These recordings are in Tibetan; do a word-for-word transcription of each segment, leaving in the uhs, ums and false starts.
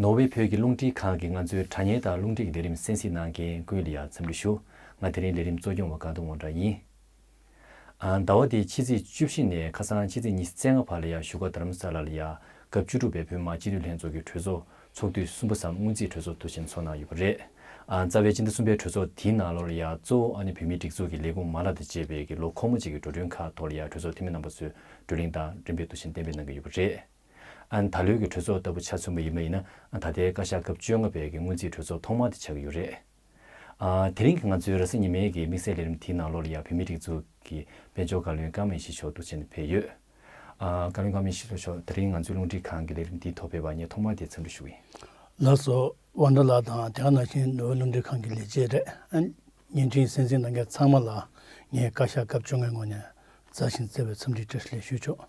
ནོར་ཝེ་བོད་ཀྱི་རླུང་འཕྲིན་ཁང་གིས་ང་ཚོའི་དྲ་བརྙན་དང་རླུང་འཕྲིན་གྱི་ལས་རིམ་གསན་གཟིགས་གནང་མཁན་ཀུན་ལ་ཡང་འཚམས་འདྲི་ཞུ། ང་དེ་རིང་ལས་རིམ་གཙོ་སྐྱོང་བ་དགའ་གདོང་དབང་གྲགས་ཡིན། ཨ། ཟླ་བ་འདིའི་ཕྱི་ཚེས་བཅུ་བཞི་ནས་ཁ་སང་ཕྱི་ཚེས་ཉི་ཤུ་རྩ་ལྔ་བར་ལ་ཡང་བཞུགས་སྒར་རྡ་རམ་ས་ལ་ལ་ཡང་སྐབས་བཅུ་དྲུག་པའི་བོད་མི་མང་སྤྱི་འཐུས་ལྷན་ཚོགས་ཀྱི་གྲོས་ཚོགས་ཚོགས་དུས་གསུམ་པ་ཙམ་སྔོན་རྩིས་གྲོས་ཚོགས་འདུ་ཆེན་ཚོགས་གནང་ཡོད་པ་རེད། ཨ། རྩ་བའི་སྤྱི་ཟླ་གསུམ་པའི་གྲོས་ཚོགས་དེའི་ནང་ལོགས་ལ་ཡང་གཙོ་བོ་ཨ་ནི་བོད་མིའི་སྒྲིག་འཛུགས་ཀྱི་ལས་ཁུངས་མ་ལག་དང་བཅས་པའི་གི་ལོ་འཁོར་མོ་གཅིག་གི་འགྲོ་གྲོན་ཁག་ཐོག་ལ་ཡང་གྲོས་ཚོགས་འཐུས་མི་རྣམ་པ་ཚོས་བགྲོ་གླེང་དང་འགྲེམས་སྤེལ་འདུ་ཆེན་གཏན་འབེབས་གནང་གི་ཡོད་པ་རེད། ཨ་ནི་ད་ལོའི་གི་གྲོས་ཚོགས་ལྟ་བུ་ཆ་མཚོན་པ་ཡིན་པ་ཡིན་ན། ཨ། ད་ལྟའི་བཀའ་ཤག་སྐབས་བཅོ་ལྔ་པའི་གི་སྔོན་རྩིས་གྲོས་ཚོགས་ཐོག་མ་དེ་ཆགས་ཀྱི་ཡོད་རེད། ཨ། དེ་རིང་གི་ང་ཚོའི་རེས་གཟའ་ཉི་མའི་གི་དམིགས་བསལ་ལས་རིམ་དེའི་ནང་ལོགས་ལ་ཡང་བོད་མིའི་སྒྲིག་འཛུགས་ཀྱི་དཔལ་འབྱོར་བཀའ་བློན་ཀརྨ་ཡེ་ཤེས་མཆོག་འདུ་ཆེན་ཕེབས་ཡོད། ཨ། བཀའ་བློན་ཀརྨ་ཡེ་ཤེས་མཆོག་དེ་རིང་ང་ཚོའི་རླུང་འཕྲིན་ཁང་གི་ལས་རིམ་འདིའི་ཐོག་ཕེབས་པར་ངས་ཐོག་མར་དེ་འཚམས་འདྲི་ཞུ་གི་ཡིན། ལགས་སོ། དབང་གྲགས་ལགས་དང་དེ་ག་ནང་བཞིན་ནོར་ཝེ་རླུང་འཕྲིན་ཁང་གི་ལས་བྱེད་རེད། ཨ། བརྙན་འཕྲིན་གསན་གཟིགས་གནང་མཁན་ཚང་མ་ལ་ངས་བཀའ་ཤག་སྐབས་བཅོ་ལྔའི་ངོས་ནས་མཛའ་ཞིང་བརྩེ་བའི་འཚམས་འདྲི་བཀྲ་ཤིས་བདེ་ལེགས་ཞུ་ཆོག་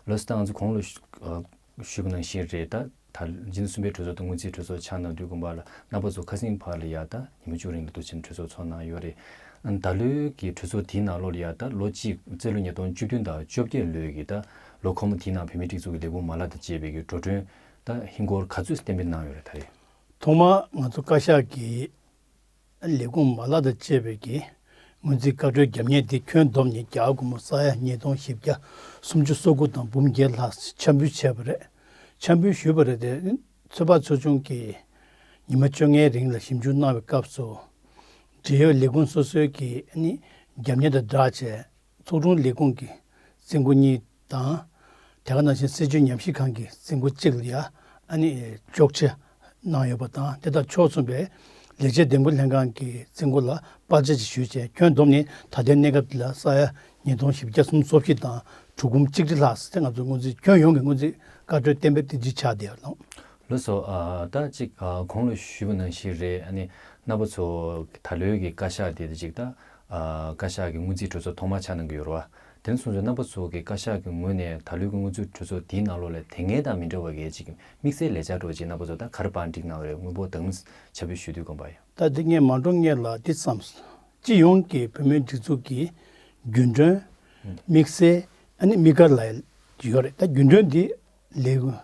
ལགས་སོ། ད་ང་ཚོ་གོང་ལ་ཞུ་ཨ་ཞུས་པ་ནང་བཞིན་རེད། ད་ད་སྤྱི་ཟླ་གསུམ་པའི་གྲོས་ཚོགས་དང་སྔོན་རྩིས་གྲོས་ཚོགས་ཆགས་གནང་དུས་དགོངས་པ་ལ་རྣམ་པ་ཚོ་ཁ་སང་བར་ལ་ཡ་ད་ཉི་མ་བཅུ་རིང་ལ་འདུ་ཆེན་གྲོས་ཚོགས་ཚོགས་གནང་ཡོད་རེད། ཨ། ད་ལོའི་གི་གྲོས་ཚོགས་དེའི་ནང་ལོགས་ལ་ཡ་ད་ལོ་གཅིག་སྤྱི་ལོ་ཉིས་སྟོང་བཅུ་བདུན་དང་བཅོ་བརྒྱད་ལོའི་གི་ད་ལོ་འཁོར་མོ་དེའི་ནང་བོད་མིའི་སྒྲིག་འཛུགས་ཀྱི་ལས་ཁུངས་མ་ལག་དང་བཅས་པའི་གི་འགྲོ་གྲོན་ད་ཧིན་སྒོར་ག་ཚོད་གཏན་འབེབས་གནང་ཡོད་རེད་ད་རེས། ཐོག་མར་ང་ཚོ་བཀའ་ཤག་གིས་ལས་ཁུངས་མ་ལག་དང་བཅས་པའི་གི་སྔོན་རྩིས་བཀའ་འཁྲོལ་རྒྱབ་གནས་དེ་ཁྱོན་བསྡོམས་ནས་རྒྱ་གར་སྒོར་མོ་ས་ཡ་ཉིས་སྟོང་བཞི་བརྒྱ་སུམ་ཅུ་སོ་དགུ་དང་འབུམ་བརྒྱད་ལྷག་འཆར་འབུལ་བྱས་པ་རེད། འཆར་འབུལ་ཞུས་པ་རེད་དེ། ཚོད་དཔག་ཚོགས་ཆུང་གིས་ཉི་མ་བཅོ་ལྔའི་རིང་ལ་ཞིབ་འཇུག་གནང་བའི་སྐབས་སུ། འབྲེལ་ཡོད་ལས་ཁུངས་སོ་སོའི་གི་ནི་རྒྱབ་གནས་དང་སྦྲགས་བྱས། ཚོགས་དྲུང་ལས་ཁུངས་ཀྱི་རྩིས་འགོ་གཉིས་དང་། དེ་ག་ནང་བཞིན་སྲིད་བྱུས་ཉམས་ཞིབ་ཁང་གི་རྩིས་འགོ་གཅིག་ལ་ཡ་ཨ་ནི་གཅོག་ཆ་གནང་ཡོད་པ་དང་། དེ་དང་ཕྱོགས་མཚུངས་པའི་ལས་བྱེད་འདེམས་བསྐོ་ལྷན་ཁང་གི་རྩིས་འགོ་ལ་སྤར་ཆ་ཅིག་ཞུས་བྱས། ཁྱོན་བསྡོམས་ནས་ད་ལྟའི་གནས་སྐབས་འདི་ལ་ས་ཡ་ཉིས་སྟོང་བཞི་བརྒྱ་སུམ་ཅུ་སོ་བཞི་དང་དྲུག་འབུམ་གཅིག་ཁྲི་ལྷག་ཙམ་དེ་ང་ཚོའི་སྔོན་རྩིས་ཁྱོན་ཡོངས་ཀྱི་སྔོན་རྩིས་བཀའ་འཁྲོལ་གཏན་འབེབས་དེ་ཅིག་ཆགས་བསྡད་ཡོད་ལགས། ལགས་སོ། ཨ། ད་ཅིག་ཨ་གོང་ལ་ཞུས་པ་ནང་བཞིན་རེད། ཨ་ནི་རྣམ་པ་ཚོ་ད་ལོའི་གི་བཀའ་ཤག་དེ་ད་ཅིག་ད་ཨ་བཀའ་ཤག་གི་སྔོན་རྩིས་གྲོས་ཚོགས་ཐོག་མ་ཆགས་གནང་གི་ཡོད་རེད་བ། དེ་ནས་སོང་ཙང་རྣམ་པ་ཚོ་གི་བཀའ་ཤག་གི་ངོས་ནས་ད་ལོའི་གི་སྔོན་རྩིས་གྲོས་ཚོགས་དེའི་ནང་ལོགས་ལ་དེ་སྔའི་དང་མི་འདྲ་བ་གི་ཅིག་དམིགས་བསལ་ལས་འཆར་འདྲ་བོ་ཅིག་རྣམ་པ་ཚོ་ད་ག་རེ་བང་སྒྲིག་གནང་བ་རེད། དངོས་པོ་དང་ཆ་བོས་ཞུ་དུས་དགོངས་པ་ཡོད། ད་འདི་ངས་མ་འགྲོ་སྔོན་ལ་འདི་བསམས། སྤྱི་ཡོངས་ཀྱི་བོད་མིའི་སྒྲིག་འཛུགས་ཀྱི་རྒྱུན་གྲོན། དམིགས་བསལ་ཨ་ནི་དམིགས་བཀར་ལ་ཡོད་རེད། ད་རྒྱུན་གྲོན་འདི་ལས་ཁུངས་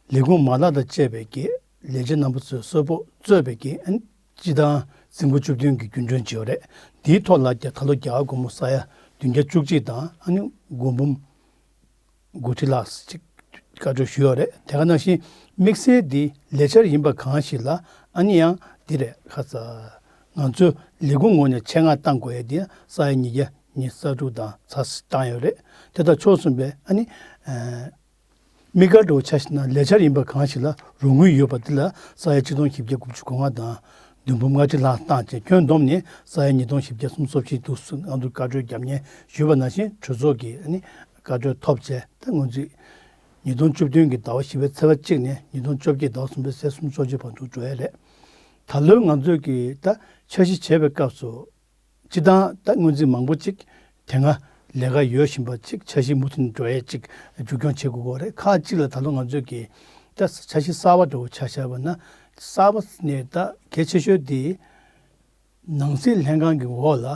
ལས་ཁུངས་མ་ལག་དང་བཅས་པའི་གི་ལས་བྱེད་རྣམ་པ་ཚོས་གསོལ་ཕོགས་གཙོས་པའི་གི་ཨ་ནི་སྤྱི་བཏང་རྩིས་འགོ་བཅུ་བདུན་གྱི་རྒྱུན་གྲོན་ཅིག་ཡོད་རེད། འདིའི་ཐོག་ལ་རྒྱ་ད་ལོ་རྒྱ་གར་སྒོར་མོ་ས་ཡ་བདུན་བརྒྱ་བཅུ་གཅིག་དང་ཨ་ནི་སྒོར་འབུམ་དགུ་ཁྲི་ལྷག་ཅིག་བཀའ་འཁྲོལ་ཞུས་ཡོད་རེད། དེ་ག་ནང་བཞིན་དམིགས་བསལ་འདི་ལས་འཆར་ཡིན་པ་གང་ཞིག་ལ་ཨ་ནི་ཡང་འདི་རེད་ཁ་ཚ། ང་ཚོ་ལས་ཁུངས་ངོས་ནས་ཆེད་མངགས་བཏང་དགོས་ཡ་འདི་ས་ཡ་ཉིས་བརྒྱ་ཉི་ཤུ་རྩ་དྲུག་དང་ཚ་བཏང་ཡོད་རེད། དེ་དང་ཕྱོགས་མཚུངས་པའི་ཨ་ནི་ཨ་དམིགས་བཀར་འདྲ་བོ་ཆ་བཞག་ན་ལས་འཆར་ཡིན་པ་གང་ཞིག་ལ་རོགས་དངུལ་ཡོད་པ་འདི་ལ་ས་ཡ་ཆིག་སྟོང་བཞི་བརྒྱ་དགུ་བཅུ་གོ་ལྔ་དང་བདུན་འབུམ་ལྔ་ཁྲི་ལྷག་བཏང་བྱས། ཁྱོན་བསྡོམས་ནས་ས་ཡ་ཉིས་སྟོང་བཞི་བརྒྱ་སུམ་ཅུ་སོ་བཞི་འདུག་ཟེར་ང་ཚོས་བཀའ་འཁྲོལ་རྒྱབ་གནས་ཞུས་པ་ནང་བཞིན་གྲོས་ཚོགས་ཀྱི་ཨ་ནི་བཀའ་འཁྲོལ་ཐོབ་བྱས། ད་སྔོན་རྩིས་ཉིས་སྟོང་བཅུ་བདུན་གྱི་ཟླ་བ་བཞི་པའི་ཚེས་པ་གཅིག་ནས་ཉིས་སྟོང་བཅོ་བརྒྱད་ཟླ་བ་གསུམ་པའི་ཚེས་སུམ་ཅུ་སོ་གཅིག་བར་དུ་འགྲོ་ཡ་རེད། ད་ལོའི་ང་ཚོས་ཀྱི་ད་འཆར་གཞི་བྱས་པའི་སྐབས་སུ། སྤྱི་བཏང་ད་སྔོན་རྩིས་མང་པོ་ཅིག་དེ་སྔ་ལས་ཀ་ཡོད་བཞིན་པ་ཅིག་འཆར་གཞི་མུ་མཐུད་ནས་འགྲོ་ཡས་ཅིག་མཇུག་སྐྱོང་བྱེད་དགོས་ཀྱི་རེད། ཁག་ཅིག་ལ་ད་ལོ་ང་ཚོས་ཀྱི་ད་འཆར་གཞི་གསར་པ་འདྲ་བོ་ཆ་བཞག་པ་ན། གསར་པ་ནས་ད་གལ་ཆེ་ཤོས་དེ་ནང་སྲིད་ལྷན་ཁང་གི་འོག་ལ་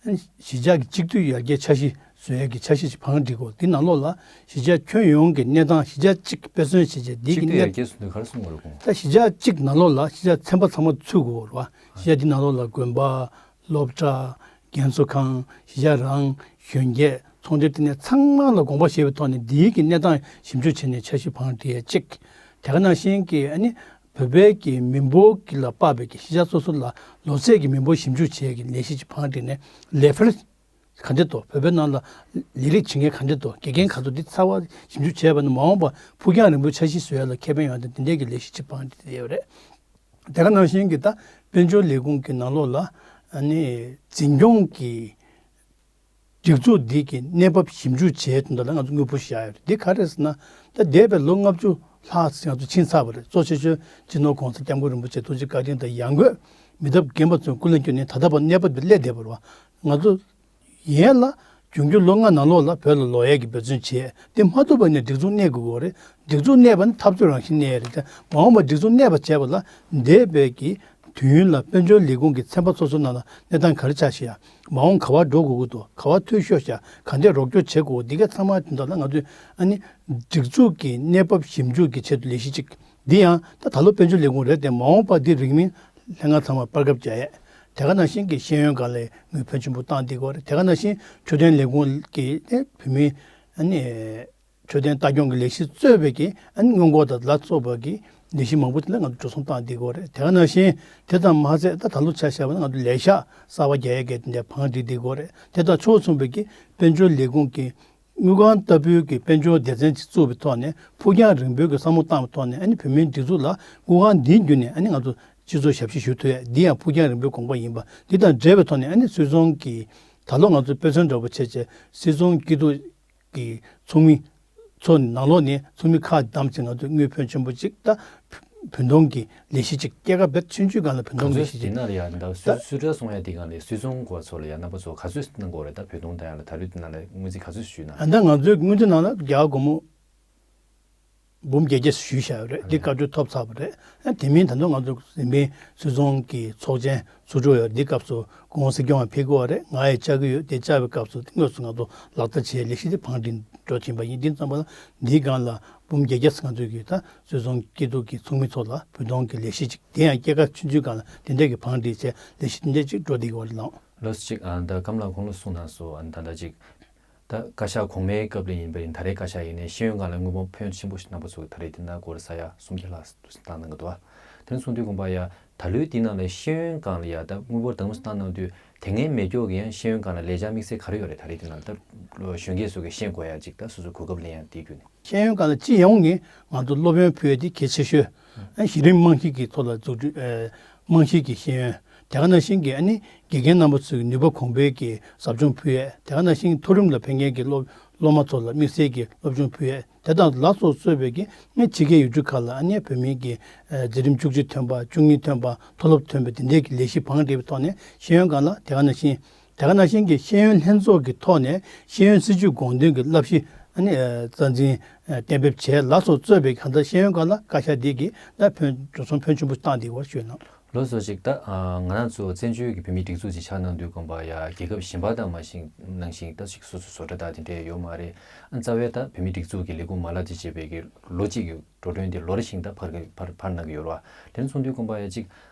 གཞིས་ཆགས་ཀྱི་གཅིག་སྡུད་ཡར་རྒྱས་འཆར་གཞི་བཟོ་ཡས་ཀྱི་འཆར་གཞི་ཅིག་བང་སྒྲིག་དགོས། དེ་ནང་ལོགས་ལ་གཞིས་ཆགས་ཁྱོན་ཡོངས་ཀྱི་གནས་སྟངས་གཞིས་ཆགས་གཅིག་དཔེ་མཚོན་བྱས་བྱས་འདི་གཅིག་གི་སྡུད་ཡར་གནས་རྒྱས་ཟེར་དུས་ག་རེ་གསུང་དགོས་རེད་གོང་། ད་གཞིས་ཆགས་གཅིག་ནང་ལོགས་ལ་གཞིས་ཆགས་ཚན་པ་ཚང་མ་ཚུད་དགོས་རེད་བ། གཞིས་ཆགས་འདི་ནང་ལོགས་ལ་དགོན་པ། སློབ་གྲྭ། རྒན་གསོ་ཁང་། གཞིས་ཆགས་རང་། གཞོན་སྐྱེས། ཚོང་སྡེ། དེ་ནས་ཚང་མ་ལ་དགོངས་པ་བཞེས་པའི་ཐོག་ནས་འདིའི་གི་གནས་སྟངས་ཞིབ་འཇུག་བྱས་ནས་འཆར་གཞི་བང་སྒྲིག་ཡས་གཅིག་དེ་ག་ནང་བཞིན་གྱི་ཨ་ནི་བོད་པའི་གི་མི་འབོར་གྱི་ལ་དཔག་པའི་གི་གཞིས་ཆགས་སོ་སོ་ལ་ལོ་ཚད་ཀྱི་མི་འབོར་ཞིབ་འཇུག་བྱེད་ཡས་ཀྱི་ལས་གཞི་ཅིག་བང་སྒྲིག་ནས་ལས་འཕེལ་ག་འདྲ་འདུག་བོད་པའི་ནང་ལ་ལས་རིགས་བྱེད་མཁན་ག་འདྲ་འདུག་དགེ་རྒན་ག་ཚོད་འདི་ཚར་བ་ཞིབ་འཇུག་བྱས་པ་ནི་མ་འོངས་པ་ཕུགས་རྒྱང་རིང་པོའི་འཆར་གཞི་བཟོ་ཡས་ལ་ཁེ་ཕན་ཡོང་ཡས་དེ་འདྲའི་གི་ལས་གཞི་ཅིག་བང་སྒྲིག་ཡོད་རེད། དེ་ག་ནང་བཞིན་གྱི་ད་དཔལ་འབྱོར་ལས་ཁུངས་ཀྱི་ནང་ལོགས་ལ་ཨ་ནི་འཛིན་སྐྱོང་གི་སྒྲིག་འཛུགས་འདི་གི་གནས་བབ་ཞིབ་འཇུག་བྱས་དོན་དག་ལ་ང་ཚོ་དངོས་པོ་བཞག་ཡོད་རེད། འདི་ག་རེ་ཟེར་ན། ད་འདས་པའི་ལོ་ལྔ་བཅུ་ལྷག་ཙམ་ང་ཚོ་ཕྱིན་ཚར་བ་རེད། གཙོ་ཆེ་ཤོས་སྤྱི་ནོར་༸གོང་ས་༸སྐྱབས་མགོན་རིན་པོ་ཆེ་ཐུགས་རྗེ་བཀའ་དྲིན་དང་ཡང་སྒོས་མི་ཐབས་རྒན་པ་ཚོས་སྐུ་ལས་བསྐྱོན་ནས་ད་ལྟ་བར་གནས་བབ་འདི་སླེབས་བསྡད་པ་རེད་བ། ང་ཚོ་ཡན་ལ་འབྱུང་འགྱུར་ལོ་ལྔ་ནང་ལོགས་ལ་བོད་ལ་ལོག་ཡས་ཀྱི་འབད་བརྩོན་བྱས། དེ་མ་ཐུབ་པ་ནས་སྒྲིག་འཛུགས་གནས་དགོས་ཀྱི་རེད། སྒྲིག་འཛུགས་གནས་པ་ནི་འཐབ་རྩོད་རང་བཞིན་གནས་ཡས་རེད། དེ་མ་འོངས་པར་སྒྲིག་འཛུགས་གནས་པ་བྱས་པ་ལ་འདས་པའི་གི་དུས་ཡུན་ལ་དཔལ་འབྱོར་ལས་ཁུངས་ཀྱི་ཚན་པ་སོ་སོའི་ནང་ལ་གནས་སྟངས་ག་རེ་ཆགས་ཤག་མ་འོངས་ག་པར་འགྲོ་དགོས་ཀྱི་འདུག་ག་པར་འཐུས་ཤོར་ཤག་ག་འདྲས་རོགས་སྐྱོར་བྱེད་དགོས། འདི་ག་ཚང་མ་དོན་དག་ལ་ང་ཚོས་ཨ་ནི་སྒྲིག་འཛུགས་ཀྱི་གནས་བབ་ཞིབ་འཇུག་གི་ཆེད་དུ་ལས་གཞི་གཅིག་ འདི་ཡང་ད་ད་ལོ་དཔལ་འབྱོར་ལས་ཁུངས་རེད་དེ། མ་འོངས་པ་འདི་རིང་མིན་ལྷན་ཁང་ཚང་མར་སྤར་ཁབ་རྒྱག་ཡས། དེ་ག་ནང་བཞིན་གྱི་ཤེས་ཡོན་སྒང་ལ་དངུལ་ཕོན་ཆེན་པོ་བཏང་བསྡད་ཀྱི་ཡོད་རེད། དེ་ག་ནང་བཞིན་འཕྲོད་བསྟེན་ལས་ཁུངས་ཀྱི་ནས་བོད་མི་ཨ་ནི་འཕྲོད་བསྟེན་ལྟ་སྐྱོང་གི་ལས་གཞི་གཙོས་པའི་གི་ཨ་ནི་སྔོན་འགོག་དང་ལ་སོགས་པ་གི་ལས་གཞི་མང་པོ་དེ་ལ་ང་ཚོ་འགྲོ་སོང་བཏང་བསྡད་ཀྱི་ཡོད་རེད། དེ་ག་ནང་བཞིན་དེ་ཙམ་མ་ཟད་ད་ད་ལོ་ཆ་བཞག་པ་ན་ང་ཚོ་ལས་ཤག་གསར་པ་རྒྱག་ཡས་གི་དེ་འདྲ་བང་སྒྲིག་བསྡད་ཀྱི་ཡོད་རེད། དེ་དང་ཕྱོགས་མཚུངས་པའི་གི་དཔལ་འབྱོར་ལས་ཁུངས་ཀྱི་དངུལ་ཁང་ལྟ་བུའི་གི་དཔལ་འབྱོར་སྡེ་ཚན་ཅིག་བཙུགས་པའི་ཐོག་ནས་ཕུགས་རྒྱང་རིང་པོའི་གི་བསམ་བློ་བཏང་བའི་ཐོག་ནས་ཨ་ནི་བོད་མིའི་སྒྲིག་འཛུགས་ལ་དངུལ་ཁང་འདིའི་བརྒྱུད་ནས་ཨ་ནི་ང་ཚོ་སྤྱི་ཚོགས་ཞབས་ཕྱི་ཞུ་ཐུབ་ཡས། འདི་ཡང་ཕུགས་རྒྱང་རིང་པོའི་དགོངས་པ་ཡིན་པ། འདི་དང་འབྲེལ་བའི་ཐོག་ནས་ཨ་ནི་སིལ་ཚོང་གི་ད་ལོ་ང་ཚོ་དཔེ་མཚོན་འདྲ་པོ་བྱས་བྱས་སིལ་ཚོང་སྐྱིད་སྡུག་གི་ཚོགས་མི་ཚོ་ནང་ལོགས་ནས་ཚོགས་མི་ཁག་བདམས་ཚེ་ང་ཚོས་དངུལ་ཕོན་ཆེན་པོ་ཅིག་ད་བུན་གཏོང་གི་ལས་གཞི་ཅིག་སྐྱེད་ཀ་བེད་ཆུང་ཆུང་སྒང་ལ་བུན་གཏོང་གི་ལས་གཞི་ཅིག་དེ་ན་ལ་ཡ་འདའ་ད་སུ་སུ་ཏྲ་སོང་ཡ་དེ་སྒང་ལ་སུད་ཚོང་གོ་ཚོ་ལ་ཡ་རྣམ་པ་ཚོ་ག་ཚོད་གནང་དགོས་རེད། ད་བུན་གཏོང་ད་ཡ་ལ་ད་རེས་དེ་ན་ལ་དངུལ་རྩིས་ག་ཚོད་ཞུས་ན། ཨ་ད་ང་ཚོའི་དངུལ་རྩིས་ནང་ལ་རྒྱ་གར་སྒོར་མོ་འབུམ་བརྒྱད་བརྒྱ་ཞུས་བཞག་ཡོད་རེད། འདི་བཀའ་འཁྲོལ་ཐོབ་ཚར་བ་རེད། དེ་མིན་ད་དུང་ང་ཚོ་རིམ་པས་སུད་ཚོང་གི་ཚོགས་ཆེན་ཚོགས་གྲོལ་ཡོད་རེད། འདི་སྐབས་སུ་སྐུ་ངོ་སྲིད་སྐྱོང་བ་ཕེབས་ཀྱི་ཡོད་རེད། ང་ཡང་བཅར་གྱི་ཡོད། དེ་བཅར་བའི་སྐབས་སུ་དངོས་སུ་ང་ཚོ་ལག་བསྟར་བྱེད་ལས་གཞི་དེ་བང་སྒྲིག་འགྲོ་བཞིན་པ་ཡིན། དེ་ཙམ་པ་ལ་འདིའི་སྒང་ལ་འབུམ་བརྒྱད་བརྒྱ་ང་ཚོས་ཀྱི་ད་སུད་ཚོང་སྐྱིད་སྡུག་གི་ཚོགས་མི་ཚོ་ལ་བུན་གཏོང་གི་ལས་གཞི་ཅིག་དེ་ཡང་སྐྱེད་ཀ་ཆུང་ཆུང་སྒང་ལ་དེ་འདྲས་ཀྱི་བང་སྒྲིག་བྱས་ལས་གཞི་དེ་འདྲས་ཅིག་འགྲོ་བསྡད་ཀྱི་ཡོད་རེད་ལགས། ལགས་སོ། ཅིག་ཨ་ད་སྐམ་ལགས་ཁོང་ལ་གསུངས་གནང་སོང་། ཨ་ད་ད་ཅིག་ད་བཀའ་ཤག་གོང་མའི་སྐབས་ལ་ཡིན་པ་ཡིན། ད་རེས་བཀའ་ཤག་ཡིན་ནའི་ཤེས་ཡོན་སྒང་ལ་དངུལ་ཕོན་ཆེན་པོ་ཞིག་རྣམ་པ་ཚོ་ད་རེས་དེ་ན་སྒོར་ས་ཡ་སུམ་བརྒྱ་ལྷག་བཏང་གནང་གི་འདུག་དེ་ནས་གསུངས་དུས་དགོངས་པ་ཡ་ད་ལོའི་དེ་ནང་ལ་ཤེས་ཡོན་སྒང་ལ་ཡ་ད་དངུལ་ཕོན་དང་པོ་བཏང་གནང་དུས་དེ་སྔའི་མེད་སྐྱོ་གི་ཡང་ཤེས་ཡོན་སྒང་ལ་ལས་འཆར་དམིགས་བསལ་ག་རེ་ཡོད་རེད། ད་རེས་དེ་ནང་ད་གཞོན་སྐྱེས་ཚོ་གི་ཤེས་དགོས་ཡ་ཅིག་ད་སོ་སོ་གོ་སྐབས་ལེན་ཡ་དེའི་བརྒྱུད་ནས། ཤེས་ཡོན་སྒང་ལ་སྤྱི་ཡོངས་ཀྱི་ང་ཚོ་སློབ་ཡོན་ཕུལ་ཡ་དེ་གལ་ཆེ་ཤོས། ཨ་གཞི་རིམ་རྨང་གཞི་གི་ཐོག་ལ་འཛུགས་སྐྲུན་ཨ་རྨང་གཞི་གི་ཤེས་ཡོན། དེ་ག་ནང་བཞིན་གྱི་ཨ་ནི་དགེ་རྒན་རྣམ་པ་ཚོའི་ནུས་པ་གོང་འཕེལ་གྱི་ཟབ་སྦྱོང་ཕུལ་ཡས། དེ་ག་ནང་བཞིན་མཐོ་རིམ་ལ་ཕེབས་མཁན་གྱི་སློབ་སློབ་མ་ཚོ་ལ་དམིགས་བསལ་གྱི་སློབ་སྦྱོང་ཕུལ་ཡས། དེ་དང་ལ་སོགས་གཙོས་པའི་གི་ཨ་ནི་ཕྱི་རྒྱལ་ཡུལ་གྲུ་ཁག་ལ་ཨ་ནི་བོད་མིའི་གི་ཨ་འཛིན་རིམ་བཅུ་གཅིག་ཐོན་པ་བཅུ་གཉིས་ཐོན་པ་མཐོ་སློབ་ཐོན་པའི་དེ་འདྲའི་གི་ལས་གཞི་བང་སྒྲིག་པའི་ཐོག་ནས་ཤེས་ཡོན་སྒང་ལ་དེ་ག་ནང་བཞིན། དེ་ག་ནང་བཞིན་གྱི་ཤེས་ཡོན་ལྷན་ཚོགས་ཀྱི་ཐོག་ནས་ཤེས་ཡོན་སྲིད་བྱུས་དགོངས་དོན་གྱི་བསླབ་གཞི་ཨ་ནི་རྩ་འཛིན་གཏན་འབེབས་བྱས་ལ་སོགས་གཙོས་པའི་གང་ལྟར་ཤེས་ཡོན་སྒང་ལ་བཀའ་ཤག་འདི་གིས་ད་ཕོན་འགྲོ་སོང་ཕོན་ཆེན་པོ་བཏང་བསྡད་ཡོད་ཞུས་གནང་། ལགས་སོ། ཅིག་ད་ང་རང་ཚོ་བཙན་བྱོལ་གྱི་བོད་མིའི་སྒྲིག་འཛུགས་ཅིག་ཆགས་གནང་དུས་དགོངས་པ་ཡ་རྒྱལ་ཁབ་གཞན་པ་དང་མ་ཞིག་ནང་བཞིན་ད་ཅིག་སོ་སོ་བཟོ་གྲྭ་དང་དེ་འདྲས་ཡོད་མ་རེད། ཨ་རྩ་བའི་ད་བོད་མིའི་སྒྲིག་འཛུགས་ཀྱི་ལས་ཁུངས་མ་ལག་དེ་བྱེད་པའི་གི་ལོ་གཅིག་གི་འགྲོ་གྲོན་དེ་ལོ་རེ་བཞིན་ད་འཕར་གི་འཕར་འཕར་གནང་གི་ཡོད་རེད་བ། དེ་ནས་མཚོན་དུས་དགོངས་པ་ཡ་ཅིག་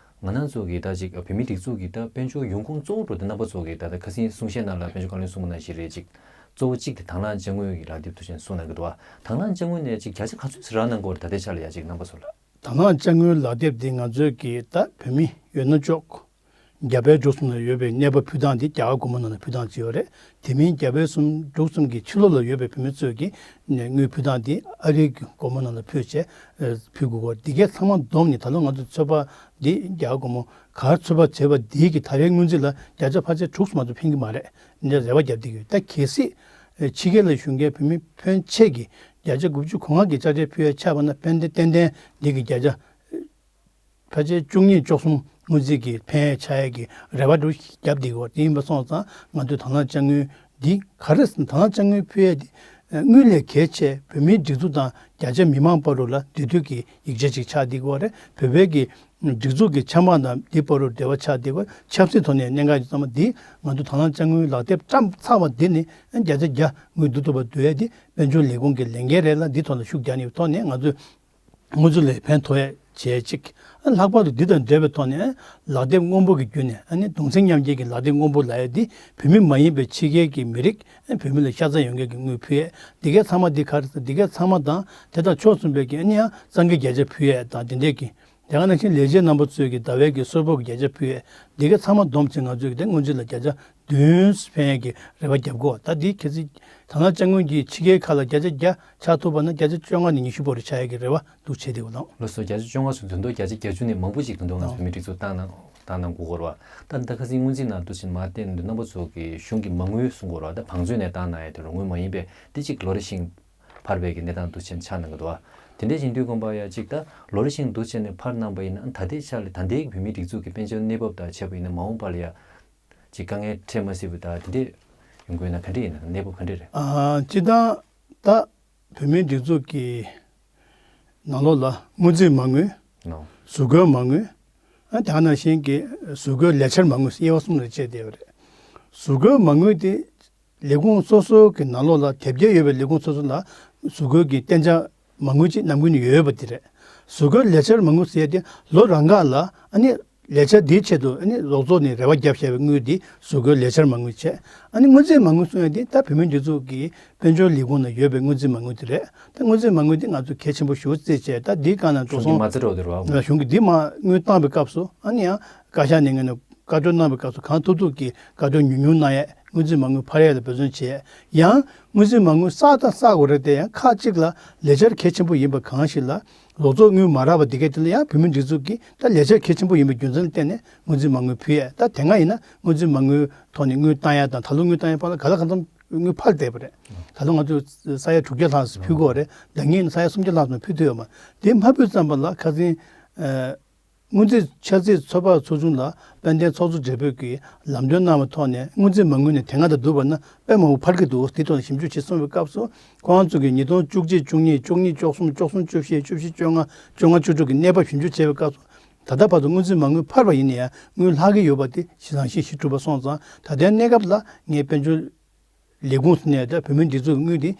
ང་རང་ཚོ་གི་ད་ཅིག་བོད་མིའི་སྒྲིག་འཛུགས་ཀྱི་ད་དཔལ་འབྱོར་ཡོང་ཁུངས་གཙོ་བོ་འགྲོ་དེ་རྣམ་པ་ཚོ་གི་ད་ད་ཁ་སང་གསུང་བཤད་ནང་ལ་དཔལ་འབྱོར་བཀའ་བློན་གསུངས་པ་ནང་བཞིན་རེད། ཅིག་གཙོ་བོ་གཅིག་དེ་དང་བླངས་དཔྱ་དངུལ་གྱི་ལག་དེབ་ཐུགས་ཆེན་གསུངས་གནང་གི་འདུག་བ། དང་བླངས་དཔྱ་དངུལ་ནས་ཅིག་བརྒྱ་ཆ་ག་ཚོད་ཅིག་རག་གནང་གི་ཡོད་རེད། ད་ལྟའི་ཆ་ལ་ཡ་ཅིག་རྣམ་པ་ཚོ་ལ། དང་བླངས་དཔྱ་དངུལ་ལག་དེབ་འདི་ང་ཚོས་ཀྱི་ད་བོད་མི་ཡོད་ན་ཅོག་རྒྱ་བལ་འབྲུག་གསུམ་ལ་ཡོད་པའི་གནས་པ་ཕུལ་སྟངས་འདི་རྒྱ་གར་སྒོར་མོ་ནང་ལ་ཕུལ་སྟངས་ཅིག་ཡོད་རེད། དེ་མིན་རྒྱ་བལ་གསུམ་འབྲུག་གསུམ་གྱི་ཕྱི་ལོགས་ལ་ཡོད་པའི་བོད་མི་ཚོས་ཀྱི་དངུལ་ཕུལ་སྟངས་འདི་ཨ་རིའི་གི་སྒོར་མོ་ནང་ལ་ཕུལ་བྱས་ཕུལ་དགོས་སྐོར། འདི་གས་ཚང་མ་བསྡོམས་ནས་ད་ལོ་ང་ཚོ་ཚོད་དཔག་འདི་རྒྱ་གར་སྒོར་མོ་ག་རེ་ཚོད་དཔག་བྱས་པ་འདི་གི་ད་རེས་སྔོན་རྩིས་ལ་བརྒྱ་ཆ་ཕལ་ཆེར་དྲུག་ཙམ་མ་གཏོགས་ཕན་གྱི་མ་རེད། འདི་རེ་བ་རྒྱབ་བསྡད་ཀྱི་ཡོད། ད་གལ་སྲིད་ཕྱི་རྒྱལ་ལ་བཞུགས་མཁན་བོད་མི་ཕོན་ཆེ་གི་བརྒྱ་ཆ་དགུ་བཅུ་གོ་ལྔ་གི་ཆ་ཤས་ཕུལ་ཡ་ཆགས་པ་ན་ཕན་བདེ་ཏན་ཏན་འདི་གི་བརྒྱ་ཆ་ཕལ་ཆེར་བཅུ་གཉིས་བཅུ་གསུམ་སྔོན་རྩིས་ཀྱི་ཕན་ཡོན་ཆགས་ཡས་ཀྱི་རེ་བ་འདྲ་བོ་ཞིག་བརྒྱབ་བསྡད་ཡོད། དེ་ཡིན་པ་སོང་ཙང་ང་ཚོས་དང་བླངས་དཔྱ་དངུལ་འདི་ག་རེ་ཟེར་ན། དང་བླངས་དཔྱ་དངུལ་ཕུལ་ཡས་འདི་དངུལ་ལས་གལ་ཆེ་བོད་མིའི་སྒྲིག་འཛུགས་དང་རྒྱ་ཆེ་མི་མང་བར་དུ་ལ་འབྲེལ་མཐུད་ཀྱི་ཡིག་ཆ་ཅིག་ཆགས་བསྡད་ཡོད་རེད། བོད་པའི་གི་སྒྲིག་འཛུགས་ཀྱི་ཆབ་འབངས་དང་འདི་བར་དུ་འབྲེལ་བ་ཆགས་བསྡད་ཡོད། ཆབ་སྲིད་ཐོག་ནས་གནད་འགག་ཅིག་ཚང་མ་འདི་ང་ཚོ་དང་བླངས་དཔྱ་དངུལ་ལག་དེབ་བཀྲམ་ཚར་བ་འདི་ནི་བརྒྱ་ཆ་བརྒྱ་དངུལ་བསྡུ་ཐུབ་པ་བསྡུ་ཡས་འདི་དཔལ་འབྱོར་ལས་ཁུངས་ཀྱི་ལས་འགན་རེད་ལ། འདི་ཐོག་ལ་ཤུགས་རྒྱག་ནས་ཐོག་ནས་ང་ཚོས། དངུལ་རྩིས་ལ་ཕན་ཐོགས་ཡས་བྱས་ཅིག་ཨ་ལྷག་པར་དུ་འདི་དང་འབྲེལ་བའི་ཐོག་ནས་ལག་དེབ་སྔོན་པོ་གི་བརྒྱུད་ནས་ཨ་ནི་གདུང་སེམས་མཉམ་སྐྱེད་ཀྱི་ལག་དེབ་སྔོན་པོ་ལབ་ཡས་འདི་བོད་མི་མ་ཡིན་པའི་ཕྱི་རྒྱལ་གྱི་མི་རིགས་ཨ་བོད་མི་ལ་ཤ་ཚ་ཡོད་མཁན་གྱི་དངུལ་ཕུལ་ཡས། འདི་གའི་ཚང་མ་འདི་ག་རེ་ཟེར། འདི་གའི་ཚང་མ་དང་དེ་དང་ཕྱོགས་མཚུངས་པའི་གི་ཨ་ནི་ཡང་གཙང་གི་བརྒྱ་ཆ་ཕུལ་ཡས་དང་དེ་འདྲས་ཀྱི། དེ་ག་ནང་བཞིན་ལས་བྱེད་རྣམ་པ་ཚོས་ཀྱི་ཟླ་བའི་གི་གསོལ་ཕོགས་ཀྱི་བརྒྱ་ཆ་ཕུལ་ཡས། འདི་གའི་ཚང་མ་བསྡོམས་ཚེ་ང་ཚོས་ཀྱི་དེ་སྔོན་རྩིས་ལ་བརྒྱ་ཆ་བདུན་ཕན་ཡས་ཀྱི་རེ་བ་བརྒྱབ་དགོས། ད་འདི་གལ་སྲིད་དང་བླངས་དཔྱ་དངུལ་གྱིས་ཕྱི་རྒྱལ་ཁག་ལ་བརྒྱ་ཆ་བརྒྱ་ཆགས་ཐུབ་པ་ན་བརྒྱ་ཆ་བཅོ་ལྔ་ནས་ཉི་ཤུ་བར་དུ་ཆགས་ཡས་ཀྱི་རེ་བ་འདུག་བྱས་བསྡད་ཡོད་ལགས། ལགས་སོ། བརྒྱ་ཆ་བཅོ་ལྔ་སོང་དོན་དུ་བརྒྱ་ཆ་བརྒྱད་ཅུ་ནས་མང་པོ་ཅིག་དོན་དུ་ང་ཚོ་བོད་མིའི་སྒྲིག་འཛུགས་བཏང་གནང་བཏང་གནང་དགོས་ཀྱི་རེད་བ། ད་ད་ཁ་སང་སྔོན་རྩིས་ནང་དུ་ཕྱིན་མ་བལྟས་ན་རྣམ་པ་ཚོ་གི་གཞུང་གི་མ་དངུལ་གསུང་དགོས་རེད་བ། ད་བང་མཛོད་ནས་བཏང་གནང་ཡས་དེ་རུ་དངུལ་མ་ཡིན་པས་དེ་གཅིག་ལོ་རེ་བཞིན་འཕར་བའི་གི་གནས་སྟངས་དུ་ཕྱིན་ཆགས་གནང་གི་འདུག་བ། དེ་འདྲ་ཡིན་དུས་དགོངས་པ་ཡ་གཅིག་ད་ལོ་རེ་བཞིན་དུ་བྱས་ནས་འཕར་གནང་པ་ཡིན་ན། ད་ལྟའི་ཆ་ལ་ད་ལྟའི་གི་བོད་མིའི་སྒྲིག་འཛུགས་ཀྱི་དཔལ་འབྱོར་གནས་བབ་དང་བྱས་པ་ཡིན་ན་མ་འོངས་པ་ལ་ཡ་ཅིག་དཀའ་ངལ་འཕྲད་མ་སྲིད་པ་ད་དེ་འདྲས་ཡོང་གི་ཡོད་ན་ག་འདྲས་ཡིན་ན། གནས་བབ་ག་འདྲས་རེད། ཨ་སྤྱིར་བཏང་ད་བོད་མིའི་སྒྲིག་འཛུགས་ཀྱི་ནང་ལོགས་ལ་སྔོན་རྩིས་མ་དངུལ། ནོ། ཟུར་བཀོལ་མ་དངུལ། ཨ་དེ་ག་ནང་བཞིན་གྱི་ཟུར་བཀོལ་ལས་འཆར་མ་དངུལ་དབྱེ་བ་གསུམ་ལ་ཕྱེ་བསྡད་ཡོད་རེད། ཟུར་བཀོལ་མ་དངུལ་དེ་ལས་ཁུངས་སོ་སོ་གི་ནང་ལོགས་ལ་དེབ་སྐྱེལ་ཡོད་པའི་ལས་ཁུངས་སོ་སོ་ལ་ཟུར་བཀོལ་གྱི་གཏན་འཇགས་མ་དངུལ་ཅིག་ནམ་རྒྱུན་ནས་ཡོད་པ་དེ་རེད། གཟུགས་སྐུའི་ལས་འཆར་མ་དངུལ་ཟེར་ཡ་དེ་ལོ་རང་འགའ་ལ་ཨ་ནི་ལས་འཆར་འདིའི་ཆེད་དུ་ཨ་ནི་རོགས་ཚོགས་ནས་རེ་བ་བརྒྱབ་བཞག་པའི་དངུལ་འདི་གཟུགས་སྐུའི་ལས་འཆར་མ་དངུལ་བྱས། ཨ་ནི་སྔོན་རྩིས་མ་དངུལ་གསུང་ཡ་དེ་ད་བོད་མིའི་སྒྲིག་འཛུགས་ཀྱི་དཔལ་འབྱོར་ལས་ཁུངས་ནང་ཡོད་པའི་སྔོན་རྩིས་མ་དངུལ་དེ་རེད། ད་སྔོན་རྩིས་མ་དངུལ་དེ་ང་ཚོས་གལ་ཆེན་པོ་ཞེ་པོ་བརྩིས་བྱས། ད་འདིའི་སྒང་ནས་འགྲོ་གཞུང་གིས་སོང་མ་རྩིས་འགྲོ་དེ་རེད་བ། གཞུང་གིས་འདི་མ་དངུལ་བཏང་བའི་སྐབས་སུ་ཨ་ནི་ཡང་བཀའ་ཤག་ནས་ངས་ནས་བཀའ་འཁྲོལ་གནང་བའི་སྐབས་སུ་གང་ཐུབ་ཐུབ་ཀྱིས་བཀའ་འཁྲོལ་ཉུང་ཉུང་གནང་ཡས། སྔོན་རྩིས་མ་དངུལ་འཕར་ཡས་ལ་འབད་བརྩོན་བྱས། ཡང་སྔོན་རྩིས་མ་དངུལ་བསགས་དང་བསགས་དགོས་རེད་དེ། ཡང་ཁག་ཅིག་ལ་ལས་འཆར་གལ་ཆེན་པོ་ཡིན་པ་གང་ཞིག་ལ་རོགས་ཚོགས་དངུལ་མ་རག་པ་དེ་གས་དེ་ལ་ཡང་བོད་མིའི་སྒྲིག་འཛུགས་ཀྱིས་ད་ལས་འཆར་གལ་ཆེན་པོ་ཡིན་པའི་རྒྱུ་མཚན་ལ་བརྟེན་ནས་སྔོན་རྩིས་མ་དངུལ་ཕུལ་ཡས། ད་དེ་སྔ་ཡིན་ན་སྔོན་རྩིས་མ་དངུལ་ཐོག་ནས་དངུལ་བཏང་ཡས་དང་ད་ལོ་དངུལ་བཏང་ཡས་བར་ལ་ག་ལ་གང་འཚམ་དངུལ་འཕར་བསྡད་པ་རེད། ད་ལོ་ང་ཚོས་ས་ཡ་དྲུག་བརྒྱ་ལྷག་ཙམ་ཕུལ་དགོས་རེད། ཟླ་ངེས་ནས་ས་ཡ་སུམ་བརྒྱ་ལྷག་ཙམ་ཕུལ་ཐུབ་ཡོད་མ་རེད། དེ་མ་ཕུལ་ཙམ་པ་ལ་ཁ་སང་། སྔོན་རྩིས་འཆར་རྩིས་ཚོད་དཔག་ཚོགས་ཆུང་ལ་དཔལ་ལྡན་ཚོགས་གཙོ་སྦྲེལ་པོས་ཀྱིས་ལམ་སྟོན་གནང་བའི་ཐོག་ནས་སྔོན་རྩིས་མ་དངུལ་ནས་དེ་སྔ་དང་བསྡུར་བ་ན་དཔེ་མང་པོ་འཕར་གྱི་འདུག་དེ་ཐོག་ནས་ཞིབ་འཇུག་བྱེད་གསུངས་པའི་སྐབས་སུ་ཁོང་རང་ཚོ་གིས་ཉིས་སྟོང་བཅུ་གཅིག་བཅུ་གཉིས་བཅུ་གཉིས་བཅུ་གསུམ་བཅུ་གསུམ་བཅུ་བཞི་བཅུ་བཞི་བཅོ་ལྔ་བཅུ་དྲུག་གི་གནས་བབ་ཞིབ་འཇུག་བྱས་པའི་སྐབས་སུ་ད་ལྟ་བར་དུ་སྔོན་རྩིས་མ་དངུལ་འཕར་བ་ཡིན་ན་ཡང་དངུལ་ལྷག་གི་ཡོད་པ་དེ་ཞེ་དྲག་ཞེ་དྲག་གྲུབ་པ་སོང་ཙང་། ད་ལྟའི་གནས་སྐབས་ལ་ངས་དཔལ་འབྱོར་ལས་ཁུངས་སུ་ནས་ད་བོད་མིའི་སྒྲིག་འཛུགས་ཀྱི་དངུལ་དེ་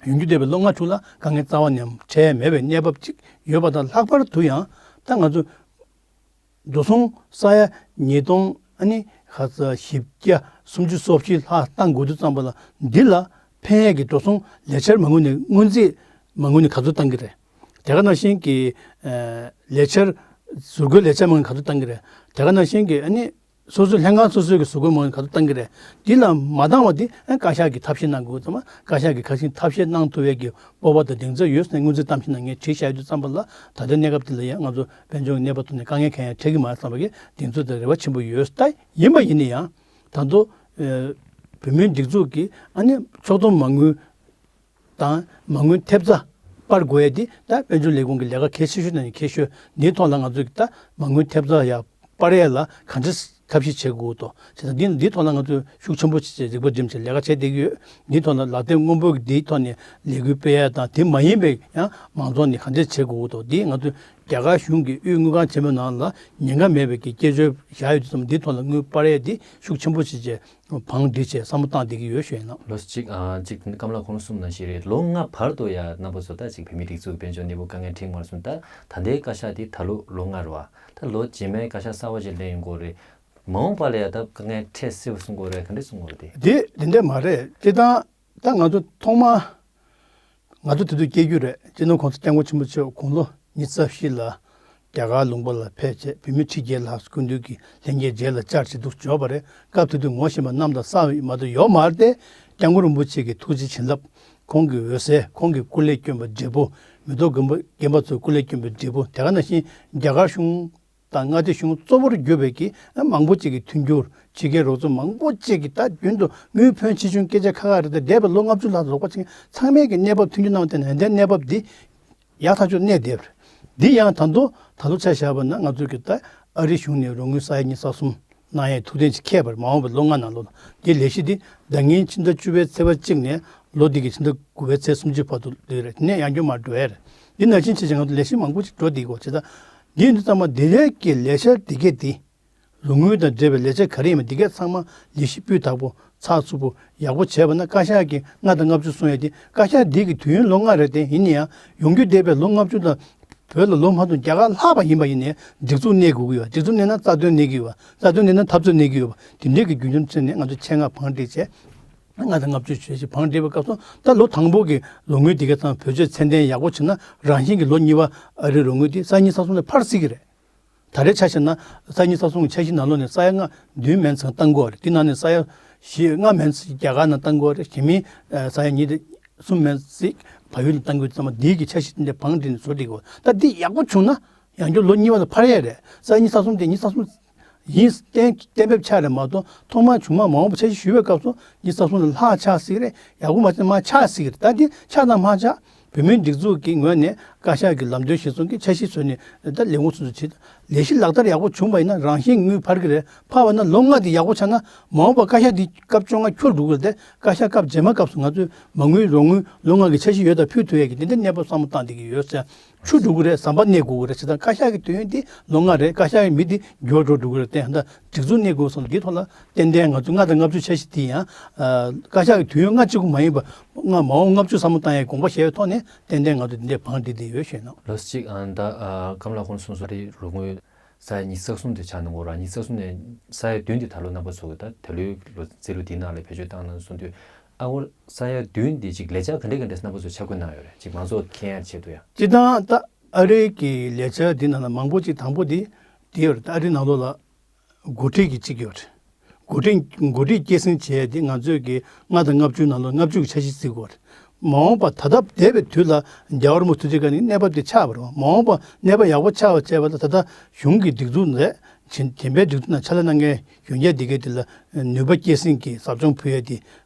ཡོང་རྒྱུ་བསྡད་པའི་ལོ་ལྔ་དྲུག་ལ་དཀའ་ངལ་རྩ་བ་ནས་འཕྲད་མེད་པའི་གནས་བབ་ཅིག་ཡོད་པ་དང་། ལྷག་པར་དུ་ཡང་ད་ང་ཚོ་འགྲོ་སོང་ས་ཡ་ཉིས་སྟོང་ཨ་ནི་ཁ་ས་བཞི་བརྒྱ་སུམ་ཅུ་སོ་བཞི་ལྷག་བཏང་དགོས་དུས་ཙམ་པ་ལ་འདི་ལ་ཕན་ཡས་ཀྱི་འགྲོ་སོང་ལས་འཆར་མ་དངུལ་ནས་སྔོན་རྩིས་མ་དངུལ་ནས་ག་ཚོད་བཏང་གི་རེད། དེ་ག་ནང་བཞིན་གྱི་ལས་འཆར་གཟུགས་སྐུའི་ལས་འཆར་མ་དངུལ་ག་ཚོད་བཏང་གི་རེད། དེ་ག་ནང་བཞིན་གྱི་ཨ་ནི། སོ་སོའི་ལྷན་ཁང་སོ་སོའི་གི་གཟུགས་པོའི་མང་ག་ཚོད་བཏང་གི་རེད། འདི་ལ་མ་བཏང་བ་འདི་ཨ་བཀའ་ཤག་གིས་ཐབས་ཤེས་གནང་དགོས་ཙམ། བཀའ་ཤག་གིས་ག་ཤེད་ཐབས་ཤེས་གནང་ཐུབ་ཡས་ཀྱི་སྤོབས་པ་དང་གདེང་ཚོད་ཡོད་ཟེར་ནས་སྔོན་རྩིས་གཏམ་བཤད་ནང་ངས་བྲིས་བཞག་ཡོད་དུས་ཙམ་པ་ལ། ད་ལྟའི་གནས་སྐབས་འདི་ལ་ཡང་ང་ཚོ་དཔལ་འབྱོར་གྱི་གནས་བབ་ཐོག་ནས་དཀའ་ངལ་གང་ཡང་འཕྲད་ཀྱི་མ་རེད་བསམ་པ་གི་གདེང་ཚོད་དང་རེ་བ་ཆེན་པོ་ཡོད། ད་ཡིན་པ་ཡིན་ན་ཡང་ད་དུང་བོད་མིའི་སྒྲིག་འཛུགས་ཀྱི་ཨ་ནི་ཕྱོགས་བསྡོམས་མ་དངུལ་དང་མ་དངུལ་ཐེབས་རྩ་སྤར་དགོས་ཡས་འདི་ད་དཔལ་འབྱོར་ལས་ཁུངས་ཀྱི་ལས་ཀ་གལ་ཆེ་ཤོས་ནང་ནས་གལ་ཤོས། འདིའི་ཐོག་ལ་ང་ཚོས་ད་མ་དངུལ་ཐེབས་རྩ་ཡར་སྤར་ཡས་ལ་ག་འདྲ་ཐབས་ཤེས་བྱེད་དགོས་འདུག་ཟེར་ན། འདི་འདིའི་ཐོག་ལ་ང་ཚོས་ཤུགས་ཆེན་པོ་བྱས་རིག་པ་བསྒྲིམས་བྱས་ལས་ཀ་བྱས་བསྡད་ཀྱི་ཡོད། འདིའི་ཐོག་ལ་ལག་དེབ་སྔོན་པོ་འདིའི་ཐོག་ནས་ལས་འགུལ་སྤེལ་ཡས་དང་། དེ་མ་ཡིན་པའི་ཡང་མང་ཚོགས་ནས་ག་འདྲ་བྱེད་དགོས་འདུག་འདི་ང་ཚོས་རྒྱ་གར་གཞུང་གི་དབུས་དངུལ་ཁང་ཆེན་མོའི་ནང་ལ་ཉེན་ཁ་མེད་པའི་གི་སྐད་ཆ་བཞག་ཡོད་དུས་ཙམ། འདིའི་ཐོག་ལ་དངུལ་སྤར་ཡས་འདི་ཤུགས་ཆེན་པོ་བྱས་བྱས། བང་སྒྲིག་བྱས་བསམ་བློ་བཏང་བསྡད་ཀྱི་ཡོད་ཞུ་ཡིན་ལགས། ལོ་གཅིག་ཨ་གཅིག་དེ་ནི་སྐམ་ལགས་ཁོང་གསུངས་ནང་བཞིན་རེད། ལོ་ལྔ་བར་དུ་ཡ་རྣམ་པ་ཚོ་ད་ཅིག་བོད་མིའི་སྒྲིག་འཛུགས་དཔལ་འབྱོར་གནས་བབ་དཀའ་ངལ་འཕྲད་མ་སོང་། ད་ད་ལྟའི་བཀའ་ཤག་དེ་ད་ལོ་ལོ་ལྔ་རེད་བ། ད་ལོ་རྗེས་མའི་བཀའ་ཤག་གསར་བ་ཅིག་སླེབས་ཡོང་གི་རེད། མ་འོངས་པ་ལ་ཡ་ད་དཀའ་ངལ་འཕྲད་སྲིད་པ་གསུང་གི་རེད། ག་འདྲ་གསུང་གི་རེད་དེ། དེ་དེ་འདྲ་མ་རེད། སྤྱིར་བཏང་ད་ང་ཚོ་ཐོག་མ། ང་ཚོ་དེ་དུས་སྐྱེས་རྒྱུ་རེད། སྤྱི་ནོར་གོང་ས་སྐྱབས་མགོན་ཆེན་པོ་མཆོག་དགུང་ལོ་ཉི་ཤུ་རྩ་བཞི་ལ་རྒྱ་གར་ལུང་པ་ལ་ཕེབས་བྱས། བོད་མི་ཁྲི་བརྒྱད་ལྷག་སྐུ་མདུན་གྱི་ལྷན་རྒྱས་མཇལ་ལ་བཅར་བྱས་འདུག་འབྱོར་བ་རེད། སྐབས་དེ་དུས་ངོ་ཤེས་པ་རྣམས་དང་གསང་བ་མ་གཏོགས་ཡོད་མ་རེད་དེ། སྐྱབས་མགོན་རིན་པོ་ཆེ་གི་ཐུགས་རྗེ་བྱིན་རླབས། ཁོང་གི་འོད་ཟེར། ཁོང་གི་སྐུ་ལས་བསྐྱོན་པ་འབྲས་བུ། མི་ཐོག་རྒན་པ་རྒན་པ་ཚོའི་སྐུ་ལས་བསྐྱོན་པའི་འབྲས་བུ། དེ་ག་ནང་བཞིན་རྒྱ་གར་གཞུང་དང་མངའ་སྡེ་གཞུང་གཙོ་བོར་གྱུར་པའི་གི་མང་པོ་ཅིག་གི་མཐུན་འགྱུར། ཕྱི་རྒྱལ་རོགས་ཚོགས་མང་པོ་ཅིག་གིས་ད་རྒྱུན་དུ་དངུལ་ཕོན་ཆེ་ཆུང་སྐད་ཆ་ཁ་ཁ་རེད་དེ། འདས་པའི་ལོ་ལྔ་བཅུ་ལྷག་རྫོགས་པ་ཅིག་ཚང་མས་ཀྱི་གནས་བབ་མཐུན་འགྱུར་གནང་བ་དེ་ནས་འདིའི་གནས་བབ་འདི་ཡག་ཐག་ཆོད་གནས་བསྡད་པ་རེད། འདི་ཡང་ད་དུང་ད་ལོ་ཆ་བཞག་པ་ན་ང་ཚོ་གི་ད་ཨ་རི་གཞུང་ནས་རོགས་དངུལ་ས་ཡ་ཉི་ཤུ་རྩ་གསུམ་གནང་ཡས་ཐུགས་གཏན་ཅིག་འཁེལ་བར། མ་འོངས་པའི་ལོ་ལྔ་ནང་ལོགས་ལ་འདི་ལས་གཞི་འདི་ཟླ་ཉིན་ཕྱི་ཟླ་བཅུ་པའི་ཚེས་པ་གཅིག་ནས་ལོ་འདི་གི་ཕྱི་ཟླ་དགུ་པའི་ཚེས་སུམ་ཅུ་བར་དུ་སྡོད་རེད། དེ་ནས་ཡང་བསྐྱར་མར་འགྲོ་ཡས་རེད། འདི་ནང་བཞིན་བྱས་བྱས་ང་ཚོ་ལས་གཞི་མང་པོ་ཅིག་འགྲོ་བསྡད་ཀྱི་ཡོད་རེད། བྱས་ཙང་འདི་ཡིན་དུས་ཙམ་པ་འདི་རེད་ཀྱི་ལས་འཆར་འདི་གས་འདི། རོགས་དངུལ་དང་འབྲེལ་བའི་ལས་འཆར་ག་རེ་ཡིན་པ་འདི་གས་ཚང་མ་ལས་གཞི་སྤུས་དག་པོ་ཚགས་ཚུད་པོ་ཡག་པོ་བྱས་པ་ན། བཀའ་ཤག་གིས་ལྔ་དང་ལྔ་བཅུ་གསུང་ཡས་དེ། བཀའ་ཤག་འདི་གི་དུས་ཡུན་ལོ་ལྔ་རེད་དེ། ཡིན་ན་ཡང་ཡོང་རྒྱུ་བསྡད་པའི་ལོ་ལྔ་བཅུ་དང་བོད་ལ་ལོ་མ་གཏོགས་རྒྱ་གར་ལྷག་པ་ཡིན་པ་ཡིན་ནའི་སྒྲིག་འཛུགས་གནས་དགོས་ཀྱི་ཡོད། སྒྲིག་འཛུགས་གནས་ན་རྩ་དོན་གནས་ཀྱི་ཡོད། རྩ་དོན་གནས་ན་འཐབ་རྩོད་གནས་ཀྱི་ཡོད་པ། དེ་འདྲའི་གི་རྒྱུ་རྐྱེན་བརྩིས་ནས་ང་ཚོ་ཆེད་མངགས་བང་སྒྲིག་བྱས། ལྔ་དང་ལྔ་བཅུ་ཞེས་བང་སྒྲིག་པའི་སྐབས་སུ་ད་ལོ་དང་པོ་གི་རོགས་དངུལ་འདི་གས་ཚང་བེད་སྤྱོད་ཚད་ལྡན་ཡག་པོ་བྱུང་ན། རང་བཞིན་གྱི་ལོ་གཉིས་པ་ཨ་རིའི་རོགས་དངུལ་དེ་ས་ཡ་ཉི་ཤུ་རྩ་གསུམ་ལས་འཕར་སྲིད་ཀྱི་རེད། ད་རེས་ཆ་བཞག་ན་ས་ཡ་ཉི་ཤུ་རྩ་གསུམ་གྱི་འཆར་གཞི་ནང་ལོགས་ནས་ས་ཡ་ལྔ་བདུན་མན་ཙམ་བཏང་དགོས་རེད། དེ་ནང་ནས་ས་ཡ་བཞི་ལྔ་མན་ཙམ་རྒྱ་གར་ནང་བཏང་དགོས་རེད། གཞན་མི་ས་ཡ་གཉིས་དང་གསུམ་མན་ཙམ་བལ་ཡུལ་ལ་བཏང་དགོས་ཙམ་པ། འདིའི་གི་འཆར་གཞི་དེ་འདྲ་བང་སྒྲིག་ནས་བཟོ་བསྡད་དགོས། ད་འདི་ཡག་པོ་བྱུང་ན་ཡང་བསྐྱར་ལོ་གཉིས་པ་ལ་འཕར་ཡས་རེད། ས་ཡ་ཉི་ཤུ་རྩ་གསུམ་དེ་ཉི་ཤུ་རྩ་གསུམ་ཡིན་གཏན་གཏན་འབེབས་ཆགས་རེད་མ་གཏོགས། ཐོག་མར་བྱུང་མ་མ་འོངས་པ་འཆར་གཞི་ཞུ་བའི་སྐབས་སུ་ཉི་ཤུ་རྩ་གསུམ་ལས་ལྷག་ཆགས་སྲིད་ཀྱི་རེད། ཡག་པོ་མ་ཆགས་མར་ཆགས་སྲིད་ཀྱི་རེད། ད་འདི་ཆགས་དང་མ་ཆགས་བོད་མིའི་སྒྲིག་འཛུགས་ཀྱི་ངོས་ནས་བཀའ་ཤག་གི་ལམ་སྟོན་གཞིར་བཟུང་གི་འཆར་གཞི་བཟོས་ནས་ད་ལས་ཁུངས་སོ་སོ་ཕྱིར་ ལས་གཞི་ལག་བསྟར་ཡག་པོ་བྱུང་བ་ཡིན་ན་རང་བཞིན་དངུལ་འཕར་གི་རེད། འཕར་བ་ན་ལོ་ལྔ་དེ་ཡག་པོ་ཆགས་ན་མ་འོངས་པ་བཀའ་ཤག་འདི་སྐབས་བཅོ་ལྔ་འཁྱོལ་འགྲོ་གི་རེད་དེ། བཀའ་ཤག་སྐབས་རྗེས་མ་སྐབས་སུ་ང་ཚོས་མ་དངུལ་རོགས་དངུལ་ལོ་ལྔ་གི་འཆར་གཞི་ཡོད་ད་ཕུལ་ཐུབ་ཡས་ཀྱི་དེ་འདྲའི་གནས་བབ་བསམ་བློ་བཏང་བསྡད་ཀྱི་ཡོད་ཟེར། འཕྱུར་འགྲོ་གི་རེད། ཟམ་པ་གནས་དགོས་ཀྱི་རེད་ཟེར། ད་བཀའ་ཤག་གི་དུས་ཡུན་འདི་ལོ་ལྔ་རེད། བཀའ་ཤག་གི་མི་འདི་མགྱོགས་འགྲོ་འགྲོ་གི་རེད་དེ། ད་སྒྲིག་འཛུགས་གནས་དགོས་སོང་། འདིའི་ཐོག་ལ་ཏན་ཏན་ང་ཚོས་ལྔ་དང་ལྔ་བཅུ་འཆར་གཞི་འདི་ཡང་བཀའ་ཤག་གི་དུས་ཡུན་ལྔ་གཅིག་པུ་མ་ཡིན་པ་ལྔ་མ་འོངས་ལྔ་བཅུ་བསམ་བློ་བཏང་ཡས་དགོངས་པ་བཞེས་པའི་ཐོག་ནས་ཏན་ཏན་ང་ཚོས་འདི་འདྲའི་བང་སྒྲིག་བསྡད་ཡོད་ཞུས་ན། ལགས་སོ། གཅིག་ཨ་ད་ཨ་སྐམ་ལགས་ཁོང་གསུངས་སོང་རེད། རོགས་དངུལ་ས་ཡ་ཉི་ཤུ་རྩ་གསུམ་དེ་ཆགས་གནང་གོ་ར། ཉི་ཤུ་རྩ་གསུམ་ནས་ས་ཡ་བདུན་དེ་ད་ལོ་རྣམ་པ་ཚོ་གི་ད་ད་ལོའི་ལོ་རྩིས་ལོ་འདིའི་ནང་ལ་བེད་སྤྱོད་བཏང་གནང་སོང་དུས། ཨ་ཁོ་ས་ཡ་བདུན་འདི་ཅིག་ལས་འཆར་ག་འདྲས་ག་འདྲས་རྣམ་པ་ཚོ་ཆ་བགོས་གནང་ཡོད་རེད། ཅིག་མང་ཚོགས་མཁྱེན་ཡག་ཆེད་དུ་ཡང་། སྤྱིར་བཏང་ད་ཨ་རིའི་གི་ལས་འཆར་འདི་ནང་ལ་མང་པོ་ཅིག་དང་པོ་འདི་འདི་ཡོད་རེད། ད་ཨ་རིའི་ནང་ལོགས་ལ་འགོ་ཁྲིད་ཀྱི་གཅིག་ཡོད་རེད། འགོ་ཁྲིད་འགོ་ཁྲིད་སྐྱེད་སྲིང་བྱས་ཏེ་ང་ཚོས་ཀྱི་ལྔ་དང་ལྔ་བཅུ་ནང་ལོགས་ལྔ་བཅུ་གི་འཆར་གཞི་བརྩི་དགོས་རེད། མ་འོངས་པ་ད་ལྟ་འདས་པའི་དུས་ལ་རྒྱལ་བ་རིན་པོ་ཆེ་ག་ནས་གནས་བབ་དེ་ཆགས་པ་རེད། མ་འོངས་པ་གནས་བབ་ཡག་པོ་ཆགས་པ་བྱས་པ་ལ་ད་ལྟ་གཞུང་གི་སྒྲིག་འཛུགས་ནས་བྱིན་བྱིན་པའི་སྒྲིག་འཛུགས་ནང་ཕྱག་ལས་གནང་མཁན་གཞོན་སྐྱེས་དེ་གའི་དེ་ལ་ནུས་པ་སྐྱེད་སྲིང་གི་ཟབ་སྦྱོང་ཕུལ་ཡས་དེ་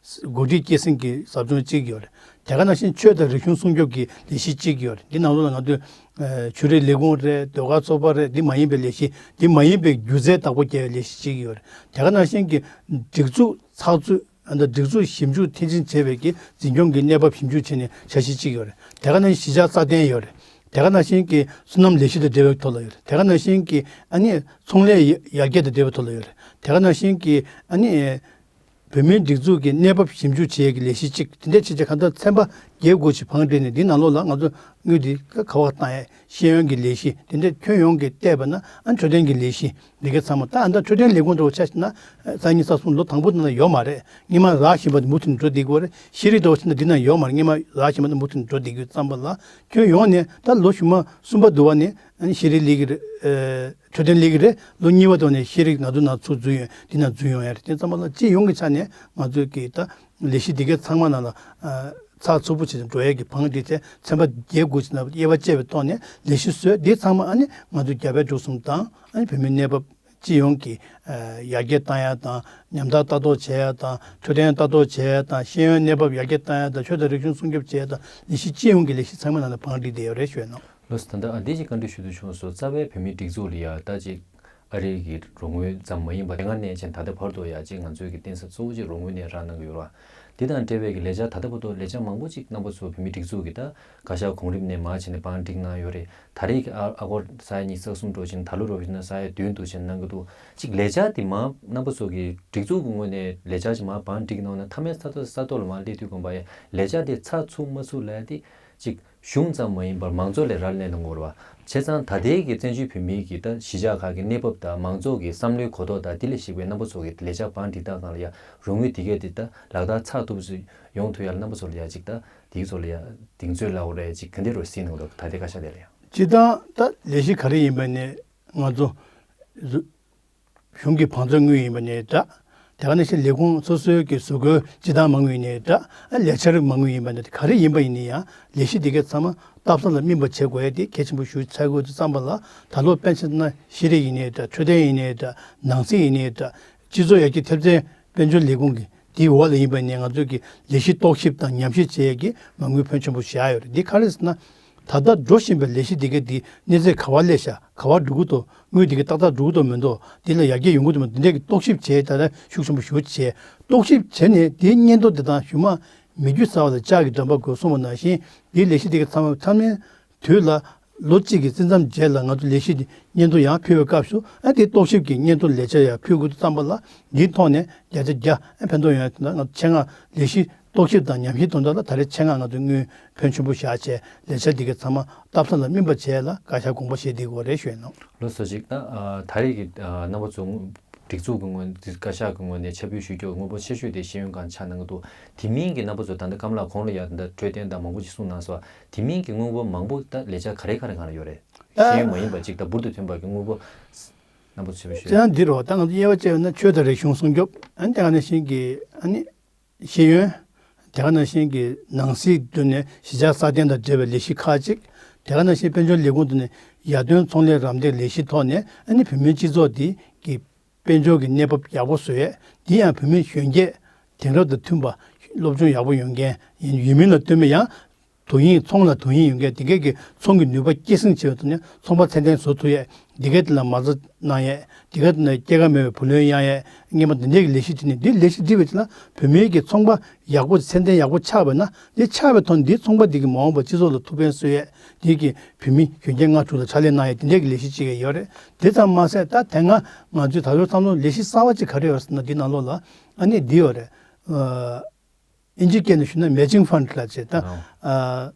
འགོ་ཁྲིད་སྐྱེད་སྲིང་གི་ཟབ་སྦྱོང་གཅིག་ཡོད་རེད། དེ་ག་ནང་བཞིན་ཆོས་དང་རིག་གཞུང་སྲུང་སྐྱོབ་ཀྱི་ལས་གཞི་གཅིག་ཡོད་རེད། འདི་ནང་ལོགས་ལ་ང་ཚོས་ཆོས་རིག་ལས་ཁུངས་རེད། ཟློས་གར་ཚོགས་པ་རེད། འདི་མ་ཡིན་པའི་ལས་གཞི་འདི་མ་ཡིན་པའི་སྒྱུ་རྩལ་བདག་པོ་རྒྱག་ཡས་ལས་གཞི་གཅིག་ཡོད་རེད། དེ་ག་ནང་བཞིན་གྱི་སྒྲིག་འཛུགས་ཚགས་ཚུད། ཨ་ནི་སྒྲིག་འཛུགས་ཞིབ་འཇུག་མཐིལ་ཕྱིན་བྱས་པའི་གི་འཛིན་སྐྱོང་གི་གནས་བབ་ཞིབ་འཇུག་བྱས་ནས་འཆར་གཞི་གཅིག་ཡོད་རེད། དེ་ག་ནང་བཞིན་གཞིས་ཆགས་སྲ་བརྟན་ཡོད་རེད། དེ་ག་ནང་བཞིན་གྱི་སོ་ནམ་ལས་གཞི་དང་འབྲེལ་བའི་ཐོག་ལ་ཡོད་རེད། དེ་ག་ནང་བཞིན་གྱི་ཨ་ནི་ཚོང་ལས་ཡར་རྒྱས་དང་འབྲེལ་བའི་ཐོག་ལ་ཡོད་རེད། དེ་ག་ནང་བཞིན་གྱི་ཨ་ནི་བོད་མིའི་སྒྲིག་འཛུགས་ཀྱི་གནས་བབ་ཞིབ་འཇུག་བྱེད་ཡས་ཀྱི་ལས་གཞི་གཅིག་དེ་འདྲ་བྱས་བྱས་གང་ལྟར་ཚན་པ་བརྒྱད་དགུ་ཞིག་བང་སྒྲིག་ནས་འདི་ནང་ལོགས་ལ་ང་ཚོ་དངུལ་འདི་ག་བ་བཏང་ཡས། ཤེས་ཡོན་གྱི་ལས་གཞི་དེ་འདྲ་ཁྱོན་ཡོངས་ཀྱི་བལྟས་པ་ན་ཨ་འཕྲོད་བསྟེན་གྱི་ལས་གཞི་འདི་གའི་ཚང་མ་ད་ཨ་ད་འཕྲོད་བསྟེན་ལས་ཁུངས་འདྲ་བོ་ཆ་བཞག་ན་ས་ཉིན་ས་གསུམ་ལོ་དང་པོ་དེ་ན་ཡོད་མ་རེད། སྔོན་མ་རག་བཞིན་པ་དེ་མུ་མཐུད་འགྲོ་བསྡད་ཀྱི་ཡོད་རེད། ཤེས་རིག་འདྲ་བོ་ཆ་ན་འདི་ན་ཡོད་མ་རེད། སྔོན་མ་རག་བཞིན་པ་དེ་མུ་མཐུད་འགྲོ་བསྡད་ཀྱི་ཡོད་ཙམ་པ་ལ་ཁྱོན་ཡོངས་ནས་ད་ལོ་གཞུག་མ་གསུམ་པ་བསྡུ་བ་ནས་ཨ་ནི་ཤེས་རིག་སླེབས་ཀྱི་རེད། འཕྲོད་བསྟེན་སླེབས་ཀྱི་རེད། ལོ་གཉིས་པ་དེ་ནས་ཤེས་རིག་ང་ཚོ་ནང་ཚུར་འཛུལ་ཡོང་འདི་ན་འཛུལ་ཡོང་ཡ་རེད། དེ་ཙམ་པ་ལ་སྤྱི་ཡོངས་ཀྱི་ཆ་ནས་ང་ཚོས་ཀྱི་ད་ལས་གཞི་འདི་གའི་ཚང་མ་ནང་ལ་ཨ་ཚགས་ཚུད་པོ་བྱས་ནས་འགྲོ་ཡས་ཀྱི་བང་སྒྲིག་བྱས་ཚན་པ་བརྒྱད་དགུ་ཅིག་ནང་དབྱེ་བ་ཕྱེ་བའི་ཐོག་ནས་ལས་གཞི་བཟོས། འདི་ཚང་མ་ཨ་ནི་ང་ཚོ་རྒྱ་བལ་འབྲུག་གསུམ་དང་ཨ་ནི་བོད་མིའི་གནས་བབ་སྤྱི་ཡོངས་ཀྱི་ཨ་ཡར་རྒྱས་བཏང་ཡ་དང་ཉམ་ཐག་ལྟ་རྟོག་བྱེད་ཡ་དང་འཕྲོད་བསྟེན་ལྟ་རྟོག་བྱེད་ཡ་དང་ཤེས་ཡོན་གནས་བབ་ཡར་རྒྱས་བཏང་ཡ་དང་ཆོས་དང་རིག་གཞུང་སྲུང་སྐྱོབ་བྱེད་ཡ་དང་ལས་གཞི་སྤྱི་ཡོངས་ཀྱི་ལས་གཞི་ཚང་མ་ནང་ལ་བང་སྒྲིག་བསྡད་ཡོད་རེད་ཞུས་ན། ལགས་སོ། ད་ལྟ་ཨ་འདི་ཅིག་བཀའ་འདྲི་ཞུ་འདོད་བྱུང་སོང་། རྩ་བའི་བོད་མིའི་སྒྲིག་འཛུགས་ལ་ཡ་ད་ཅིག་ཨ་རིའི་གི་རོགས་དངུལ་ཙམ་མ་ཡིན་པར་དེ་སྔ་ནས་ཅིག་ད་ལྟ་བར་དུ་ཡ་ཅིག་ང་ཚོའི་གི་རྟེན་ས་གཙོ་བོ་ཅིག་རོགས་དངུལ་ནས་རག་གནང་གི་ཡོད་རེད་བ། འདི་དང་འབྲེལ་བའི་གི་ལས་འཆར་ད་ལྟ་བར་དུ་ལས་འཆར་མང་པོ་ཅིག་རྣམ་པ་ཚོ་བོད་མིའི་སྒྲིག་འཛུགས་ཀྱི་ད་བཀའ་ཤག་གོང་རིམ་ནས་མར་བྱས་ནས་བང་སྒྲིག་གནང་ཡོད་རེད། ད་རེས་ཀྱི་ཨ་ཨ་སྒོར་ས་ཡ་ཉི་ཤུ་རྩ་གསུམ་འགྲོ་བཞིན་ད་ལོ་འགྲོ་བཞིན་ན་ས་ཡ་བདུན་འདུག་བཞིན་གནང་གི་འདུག་ཅིག་ལས་འཆར་འདི་མར་རྣམ་པ་ཚོ་གི་སྒྲིག་འཛུགས་ཀྱི་ངོས་ནས་ལས་འཆར་ཅིག་མར་བང་སྒྲིག་གནང་ན་མཐའ་མའི་ས་ཐོག་ས་ཐོག་ལ་མར་སླེབས་དུས་གོམ་པ་ཡ་ལས་འཆར་དེ་ཚགས་ཚུད་མ་ཚུད་ལ་ཡ་དེ་ཅིག་གཞུང་ཙམ་མ་ཡིན་པར་མང་ཚོགས་ལ་རག་ལས་གནང་དགོས་རེད་བ། བྱས་ཙང་ད་ལྟའི་གི་བཙན་བྱོལ་བོད་མིའི་གི་ད་གཞིས་ཆགས་ཁག་གི་གནས་བབ་དང་མང་ཚོགས་ཀྱི་བསམ་བློའི་གོ་རྟོགས་དང་དེ་ལས་གཞིགས་པའི་རྣམ་པ་ཚོ་གི་ལས་འཆར་བང་སྒྲིག་སྟངས་སྒང་ལ་ཡ་རོགས་དངུལ་དེ་གས་དེ་ད་ལག་བསྟར་ཚགས་ཐུབ་ཚུལ་ཡོང་ཐུབ་ཡ་ལ་རྣམ་པ་ཚོ་ལ་ཡ་ཅིག་ད་དེའི་ཚོ་ལ་ཡ་གདེང་ཚོད་ལབ་དགོས་རེད། ཅིག་ག་འདྲ་རུ་གཟིགས་གནང་གི་འདུག་ད་ལྟའི་བཀའ་ཤག་དེ་ལ་ཡ། སྤྱིར་བཏང་ད་ལས་གཞི་ག་རེ་ཡིན་པ་ནས་ང་ཚོ་གཞུང་གི་བང་མཛོད་དངུལ་ཡིན་པ་ནས་འདྲ། དེ་ག་ནང་བཞིན་ལས་ཁུངས་སོ་སོའི་གི་བཟོ་བཀོད་སྤྱི་བཏང་མ་དངུལ་ཡིན་ནའི་འདྲ། ལས་འཆར་མ་དངུལ་ཡིན་པ་ནས་ག་རེ་ཡིན་པ་ཡིན་ནའི་ཡང་ལས་གཞི་འདི་གའི་ཚང་མ་སྟབས་བསྟུན་ལ་སྨིན་པ་བྱེད་དགོས་ཡ་དེ་གལ་ཆེན་པོ་ཞིག་ཆགས་ཀྱི་ཡོད་དུས་ཙམ་པ་ལ། ད་ལོ་དཔེ་མཚོན་ན་ཤེས་རིག་ཡིན་ནའི་འདྲ། འཕྲོད་བསྟེན་ཡིན་ནའི་འདྲ། ནང་སྲིད་ཡིན་ནའི་འདྲ། སྤྱི་ཚོགས་ཡར་རྒྱས་ཐེབས་རྩའི་དཔལ་འབྱོར་ལས་ཁུངས་ཀྱི་དེའི་འོག་ལ་ཡིན་པ་ནས་ང་ཚོས་ཀྱི་ལས་གཞི་རྟོག་ཞིབ་དང་ཉམས་ཞིབ་བྱེད་ཡས་ཀྱི་མ་དངུལ་ཕོན་ཆེན་པོ་བཞག་ཡོད་རེད། འདི་ག་རེ་ཟེར་ན། ད་ལྟ་འགྲོ་བཞིན་པའི་ལས་གཞི་འདི་གའི་འདི་གནས་ཚད་ག་བ་སླེབས་ཤག་ག་བ་འགྲོ་གི་འདུག་དངུལ་འདི་གའི་ཏག་ཏག་འགྲོ་གི་འདུག་མི་འདུག་འདི་ལ་ཡར་རྒྱས་ཡོང་གི་འདུག་མི་འདུག་འདི་འདྲ་གི་རྟོག་ཞིབ་བྱས། ད་ལྟ་ཤུགས་ཆེན་པོ་ཞེ་པོ་བྱས། རྟོག་ཞིབ་བྱས་ནས་འདིའི་སྙན་ཐོ་འདི་དང་གཞུག་མ་མི་རྒྱུ་ཟ་བ་ལ་ལྕགས་ཀྱི་འགྲམ་པ་དགོས་གསུངས་པ་ནང་བཞིན་འདིའི་ལས་གཞི་འདི་གའི་ཚང་མ་ཚང་མའི་དུས་ལ་ལོ་གཅིག་གི་བཙིར་མཚམས་རྗེས་ལ་ང་ཚོ་ལས་གཞི་འདི་སྙན་ཐོ་ཡང་ཕུལ་བའི་སྐབས་སུ་ཨ་དེ་རྟོག་ཞིབ་ཀྱི་སྙན་ཐོ་ལས་འཆར་ཡང་ཕུལ་དགོས་དུས་ཙམ་པ་ལ་འདིའི་ཐོག་ནས་བརྒྱ་ཆ་བརྒྱ་ཨ་ཕན་ཐོགས་ཡོང་ཡ་དེ་འདྲ་ང་ཚོ་ཆེད་མངགས་ལས་གཞི་རྟོག་ཞིབ་དང་ཉམས་ཞིབ་དོན་དག་ལ་ད་རེས་ཆེད་མངགས་ང་ཚོས་དངུལ་ཕོན་ཆེན་པོ་བཞག་བྱས་ལས་འཆར་འདི་གའི་ཚང་མ་སྟབས་བསྟུན་ལ་སྨིན་པ་བྱས་ལ་བཀའ་ཤག་དགོངས་པ་བཞེས་བསྡད་ཡོད་རེད་ཞུ་ཡ་ཡིན། ལགས་སོ། ཅིག་ད་ཨ་ད་རེས་ཀྱི་ཨ་རྣམ་པ་ཚོ་སྒྲིག་འཛུགས་ཀྱི་ངོས་ནས་བཀའ་ཤག་གི་ངོས་ནས་ཁྱབ་སྤེལ་ཞུ་རྒྱུ་དངུལ་འབོར་ཆེ་ཤོས་དེ་ཤེས་ཡོན་སྒང་ཆགས་གནང་གི་འདུག་དེ་མིན་གྱི་རྣམ་པ་ཚོ་ད་ལྟ་སྐམ་ལགས་གོང་ལ་ཡ་ད་ལྟ་འཕྲོད་བསྟེན་དང་མང་པོ་ཅིག་གསུངས་གནང་སོང་། དེ་མིན་གྱི་དངུལ་འབོར་མང་པོ་ད་ལས་འཆར་ག་རེ་ག་རེ་སྒང་ལ་ཡོད་རེད། ཤེས་ཡོན་མ་ཡིན་པ་ཅིག་ད་འབུར་དུ་ཐོན་པ་གི་དངུལ་འབོར་རྣམ་པ་ཚོས་ཞུ། དེ་ཡང་འདི་རོ། ད་ང་ཚོ་དབྱེ་བ་བཅད་ཡོད་ན་ཆོས་དང་རིག་གཞུང་སྲུང་སྐྱོབ། ཨ་ནི་དེ་ག་ནང་བཞིན་གྱི་ཨ་ནི་ཤེས་ཡོན། དེ་ག་ནང་བཞིན་གྱི་ནང་སྲིད་བསྡུས་ནས་གཞིས་ཆགས་སྲ་བརྟན་དང་འབྲེལ་བའི་ལས་གཞི་ཁག་ཅིག་དེ་ག་ནང་བཞིན་དཔལ་འབྱོར་ལས་ཁུངས་བསྡུས་ནས་ཡར་ཐོན་ཚོང་ལས་རམ་འདེགས་ལས་གཞི་ཐོག་ནས་ཨ་ནི་བོད་མིའི་སྤྱི་ཚོགས་འདི་གི་དཔལ་འབྱོར་གྱི་གནས་བབ་ཡག་པོ་བཟོ་ཡས། འདི་ཡང་བོད་མི་གཞོན་སྐྱེས་དེང་རབས་དང་མཐུན་པ་སློབ་སྦྱོང་ཡག་པོ་ཡོང་མཁན་ཡིན་ཡིན་མིན་ལ་ལྟོས་མེད་ཡང་། དུ་ཡིན། ཚོང་ལ་དུ་ཡིན་ཡོང་མཁན་དེ་གས་ཀྱི་ཚོང་གི་ནུས་པ་སྐྱེད་སྲིང་བྱེད་པའི་ཐོག་ནས་ཚོང་པ་ཚད་ལྡན་བཟོ་ཐུབ་ཡས། དེ་གས་དེ་ལ་མ་རྩ་གནང་ཡས། དེ་གས་དེ་ལ་སྐྱེད་ཀ་མེད་པའི་བུ་ལོན་གཡར་ཡས། སྔོན་མ་དེ་འདྲས་ཀྱི་ལས་གཞི་བྲིས་ནས། འདི་ལས་གཞི་བྲིས་པའི་རྗེས་ལ་བོད་མིའི་གི་ཚོང་པ་ཡག་པོ་ཚད་ལྡན་ཡག་པོ་ཆགས་པ་ན། འདི་ཆགས་པའི་ཐོག་ནས་འདིའི་ཚོང་པ་འདི་གི་མ་འོངས་པ་སྤྱི་ཚོགས་ལ་ཐུགས་ཕན་གསོས་ཡས། འདི་གི་བོད་མི་གཞོན་སྐྱེས་ལྔ་དྲུག་ལ་ཕྱག་ལས་གནང་ཡས་དེ་འདྲས་ཀྱི་ལས་གཞི་ཅིག་ཡོད་རེད། དེ་ཙམ་མ་ཟད། ད་དེ་སྔ་ང་ཚོས་ད་ལོ་བསམ་བློ་ལས་གཞི་གསར་བ་ཅིག་ག་རེ་ཡོད་ཟེར་ན། འདི་ནང་ལོགས་ལ་ཨ་ནི་འདི་ཡོད་རེད། ཨ། ཨིན་ཇི་སྐད་ནས་ཞུས་ན་matching fund ལབ་བྱས། ད་ཨོ། ཨ།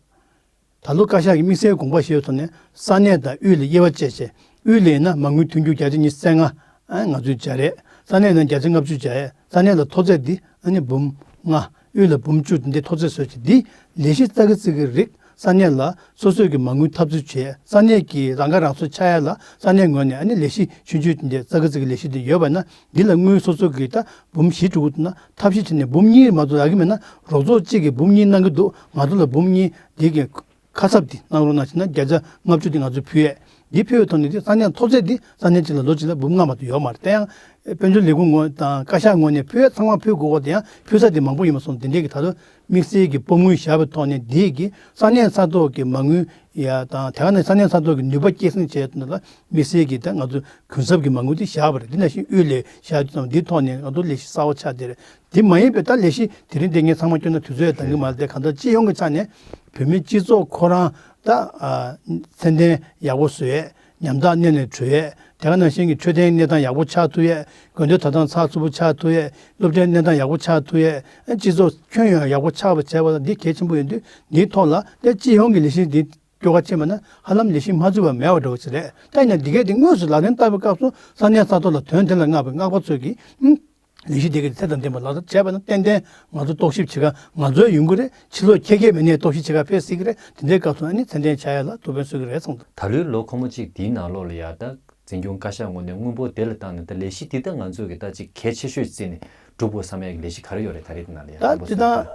ད་ལོ་བཀའ་ཤག་གིས་དམིགས་བསལ་དགོངས་པ་བཞེས་པའི་ཐོག་ནས། ས་གནས་དང་དབུས་ལ་དབྱེ་བ་བཅད་བྱས། དབུས་ལ་ཡིན་ན་མ་དངུལ་ཐོན་རྒྱུ་བརྒྱ་ཆ་ཉི་ཤུ་རྩ་ལྔ། ཨ། ང་ཚོས་སྦྱར་ཡས། ས་གནས་ནང་བརྒྱ་ཆ་ལྔ་བཅུ་སྦྱར་ཡས། ས་གནས་ལ་མཐོ་ཚད་འདི་ཨ་ནི་འབུམ་ལྔ། དབུས་ལ་འབུམ་བཅུ། འདི་འདྲའི་མཐོ་ཚད་བཟོས་བྱས། འདི་ལས་གཞི་ཙག་གི་ཙིག་གི་རིགས། ས་གནས་ལ་སོ་སོས་ཀྱི་མ་དངུལ་འཐབ་རྩོད་བྱས། ས་གནས་ཀྱི་རང་ཁ་རང་གསོ་ཆགས་ཡ་ལ་ས་གནས་ངོས་ནས་ཨ་ནི་ལས་གཞི་ཆུང་ཆུང་དེ་འདྲ་ཙག་གི་ཙིག་གི་ལས་གཞི་དེ་ཡོད་པ་ན། འདི་ལ་དངུལ་སོ་སོ་གི་ད་འབུམ་བཞི་དྲུག་འདུག་ན་ཐབས་ཤེས་བྱས་ནས་འབུམ་གཉིས་མ་གཏོགས་ཡག་གི་མེད་ན། རོགས་ཚོགས་གཅིག་གིས་འབུམ་གཉིས་གནང་གི་འདུག་ང་ཚོ་ལ་འབུམ་གཉིས་འདི་གི་ཁ་གསབ་འདི་གནང་རོགས་གནང་བྱས་ན། བརྒྱ་ཆ་ལྔ་བཅུ་འདི་ང་ཚོས་ཕུལ་ཡས། འདི་ཕུལ་བའི་ཐོག་ནས་འདི་ས་གནས་མཐོ་ཚད་འདི་ས་གནས་གཅིག་ལ་ལོ་གཅིག་ལ་འབུམ་ལྔ་མ་གཏོགས་ཡོད་མ་རེད། དེ་ཡང་དཔལ་འབྱོར་ལས་ཁུངས་ངོས་དང་བཀའ་ཤག་ངོས་ནས་ཕུལ་ཡས་ཚང་མ་ཕུལ་དགོས་གོ། དེ་ཡང་ཕུལ་ས་དེ་མང་པོ་ཡིན་པ་སོང་། དེ་འདྲས་ཀྱི་ད་དུང་དམིགས་བསལ་གྱི་སྤོ་དངུལ་བཞག་པའི་ཐོག་ནས། འདི་གི་ས་གནས་ས་ཐོག་གི་མ་དངུལ་ཡ་དང་། དེ་ག་ནས་ས་གནས་ས་ཐོག་གི་ནུས་པ་སྐྱེད་སྲིང་བྱས་ནས་ལ་དམིགས་བསལ་གྱི་ད་ང་ཚོ་གུན་གསབ་ཀྱི་མ་དངུལ་དེ་བཞག་པ་རེད། དེ་ནང་བཞིན་དབུས་ལ་བཞག་དུས་ཙམ། འདིའི་ཐོག་ནས་ང་ཚོ་ལས་གཞི་གསར་བ་ཆགས་བསྡད་རེད། དེ་མ་ཡིན་པའི་ད་ལས་གཞི་དེ་རིང་འདི་ངས་ཚང་མ་སྐྱོར་ན་དུས་ཚོད་ཡང་འདང་གི་མ་རེད། དེ་གང་ལྟར་སྤྱི་ཡོངས་ཀྱི་ཆ་ནས་བོད་མི་སྤྱི་ཚོགས་ཁོ་རང་ད་ཨ་ཚད་ལྡན་ཡག་པོ་བཟོ་ཡས། ཉམ་ཐག་གནས་ནས་གྲོལ་ཡས། དེ་ག་ནང་བཞིན་གྱི་འཕྲོད་བསྟེན་གནས་སྟངས་ཡག་པོ་ཆགས་ཐུབ་ཡས། དགོས་འདོད་ཐོབ་ཐང་ཚགས་ཚུད་པོ་ཆགས་ཐུབ་ཡས། སློབ་གྲྭའི་གནས་སྟངས་ཡག་པོ་ཆགས་ཐུབ་ཡས། སྤྱི་ཚོགས་ཁྱོན་ཡོངས་ཡག་པོ་ཆགས་པ་བྱས་པ་ལ་འདི་གལ་ཆེན་པོ་ཡིན་དུས། འདིའི་ཐོག་ལ་དེ་སྤྱི་ཡོངས་ཀྱི་ལས་གཞི་འདི་སྐྱོ་ག་ཕྱིན་པ་ན་ཧ་ལམ་ལས་གཞི་མ་བཙུགས་པ་མེད་པ་འདྲ་བོ་ཞིག་རེད། ད་ཡིན་ན་འདི་གས་དེ་དངོས་སུ་ལག་ལེན་བསྟར་བའི་སྐབས་སུ་ས་གནས་ས་ཐོག་ལ་དོན་དེ་ལ་མངགས་པའི་མངགས་པ་ཚོས་ཀྱིས། ཨང་། ལས་གཞི་དེ་གས་དེ་ཚད་དང་ལྡན་པ་ལག་བསྟར་བྱས་པ་ན། ཏན་ཏན་ང་ཚོ་རྟོག་ཞིབ་བྱེད་ག་ང་ཚོའི་ཡོང་གི་རེད། ཕྱི་ལོགས་ཁྱད་མཁས་མི་སྣས་རྟོག་ཞིབ་བྱེད་ག་ཕེབས་སྲིད་ཀྱི་རེད། དེ་འདྲའི་སྐབས་སུ་ཨ་ནི་ཚད་ལྡན་ཆགས་ཡ་ལ་ཐུགས་ཕན་གསོས་ཀྱི་རེད་བསམ་འདུག་ད་ལོའི་ལོ་འཁོར་མོ་གཅིག་འདིའི་ནང་ལོགས་ལ་ཡ་ད་འཛིན་སྐྱོང་བཀའ་ཤག་ངོས་ནས་དངུལ་འབོར་དེ་ལ་བཏང་ནས། ད་ལས་གཞི་འདི་ད་ང་ཚོས་ཀྱི་ད་ཅིག་གལ་ཆེ་ཤོས་བརྩིས་ནས་སྒྲུབ་དགོས་བསམ་ཡ་གི་ལས་གཞི་ག་རེ་ཡོད་རེད། ད་རེས་འདི་ནང་ལ་ཡ་ད་དང་པོ་དེ་བསམ་དང་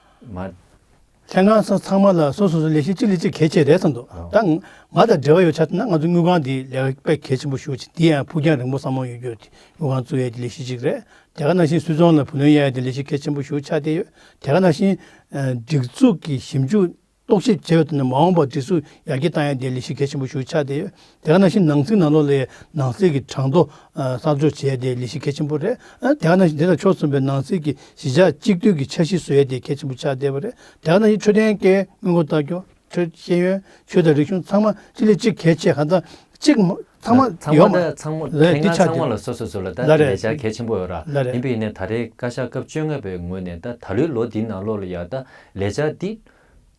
དུས་མ། ལྷན་ཁང་ཚང་མ་ལ་སོ་སོ་སོ་ལས་གཞི་གཅིག་ལས་གཅིག་གལ་ཆེ་རེད་བསམ་འདུག་ཨོ། ད་ང་དང་འབྲེལ་བ་ཡོད་ཆ་ན། ང་ཚོ་དངུལ་ཁང་འདི་ལས་ཀ་དཔེ་གལ་ཆེན་པོ་ཞེ་པོ་ཅིག་འདི་ཡང་ཕུགས་རྒྱང་རིང་པོ་བསམ་བློ་ཡོད་རྒྱུ་དངུལ་ཁང་བཙུགས་ཡས་ཀྱི་ལས་གཞི་ཅིག་རེད། དེ་ག་ནང་བཞིན་སུད་ཚོང་ལ་བུ་ལོན་གཡར་ཡས་དེ་ལས་གཞི་གལ་ཆེན་པོ་ཞེ་པོ་ཆགས་བསྡད་ཡོད། དེ་ག་ནང་བཞིན་ཨ་སྒྲིག་འཛུགས་ཀྱི་ཞིབ་འཇུག་རྟོག་ཞིབ་བྱས་པའི་ཐོག་ནས་མ་འོངས་པར་སྒྲིག་འཛུགས་ཡར་རྒྱས་བཏང་ཡས་དེ་ལས་གཞི་གལ་ཆེན་པོ་ཞེ་པོ་ཆགས་བསྡད་ཡོད། དེ་ག་ནང་བཞིན་ནང་སྲིད་ནང་ལོགས་ལ་ནང་སྲིད་ཀྱི་གྲངས་ཐོ་ཨ་གསར་འཇོག་བྱས་ཏེ་ལས་གཞི་གལ་ཆེན་པོ་རེད། ཨ་དེ་ག་ནང་བཞིན་དེ་དང་ཕྱོགས་མཚུངས་པའི་ནང་སྲིད་ཀྱི་གཞིས་ཆགས་གཅིག་སྡུད་ཀྱི་འཆར་གཞི་བཟོ་ཡས་དེ་གལ་ཆེན་པོ་ཆགས་བསྡད་པ་རེད། དེ་ག་ནང་བཞིན་འཕྲོད་བསྟེན་སྐྱེལ། སྔོན་འགོག་ལྟ་སྐྱོང་། ཆོས། ཤེས་ཡོན། ཆོས་དང་རིག་གཞུང་ཚང་མ་གཅིག་ལས་གཅིག་གལ་ཆེ། གང་ལྟར་གཅིག་མ་ཚང་མ་ཚང་མ་ཡོད་མ་ད་ཚང་མ་རེད། ལྷན་འདི་ཁང་ཆགས་ཚང་མ་བསྡད་ལ་སོ་སོ་སོ་ལ་ད་ལ་རེད། ལས་འཆར་གལ་ཆེན་པོ་ཡོད་ར། ལ་རེད། ཡིན་པ་ཡིན་ནའི་ད་རེས་བཀའ་ཤག་སྐབས་བཅོ་ལྔ་པའི་ངོས་ནས་ད་ད་ལོའི་ལོ་འདིའི་ནང་ལོགས་ལ་ཡ་ད་ལས་འཆར་འདི་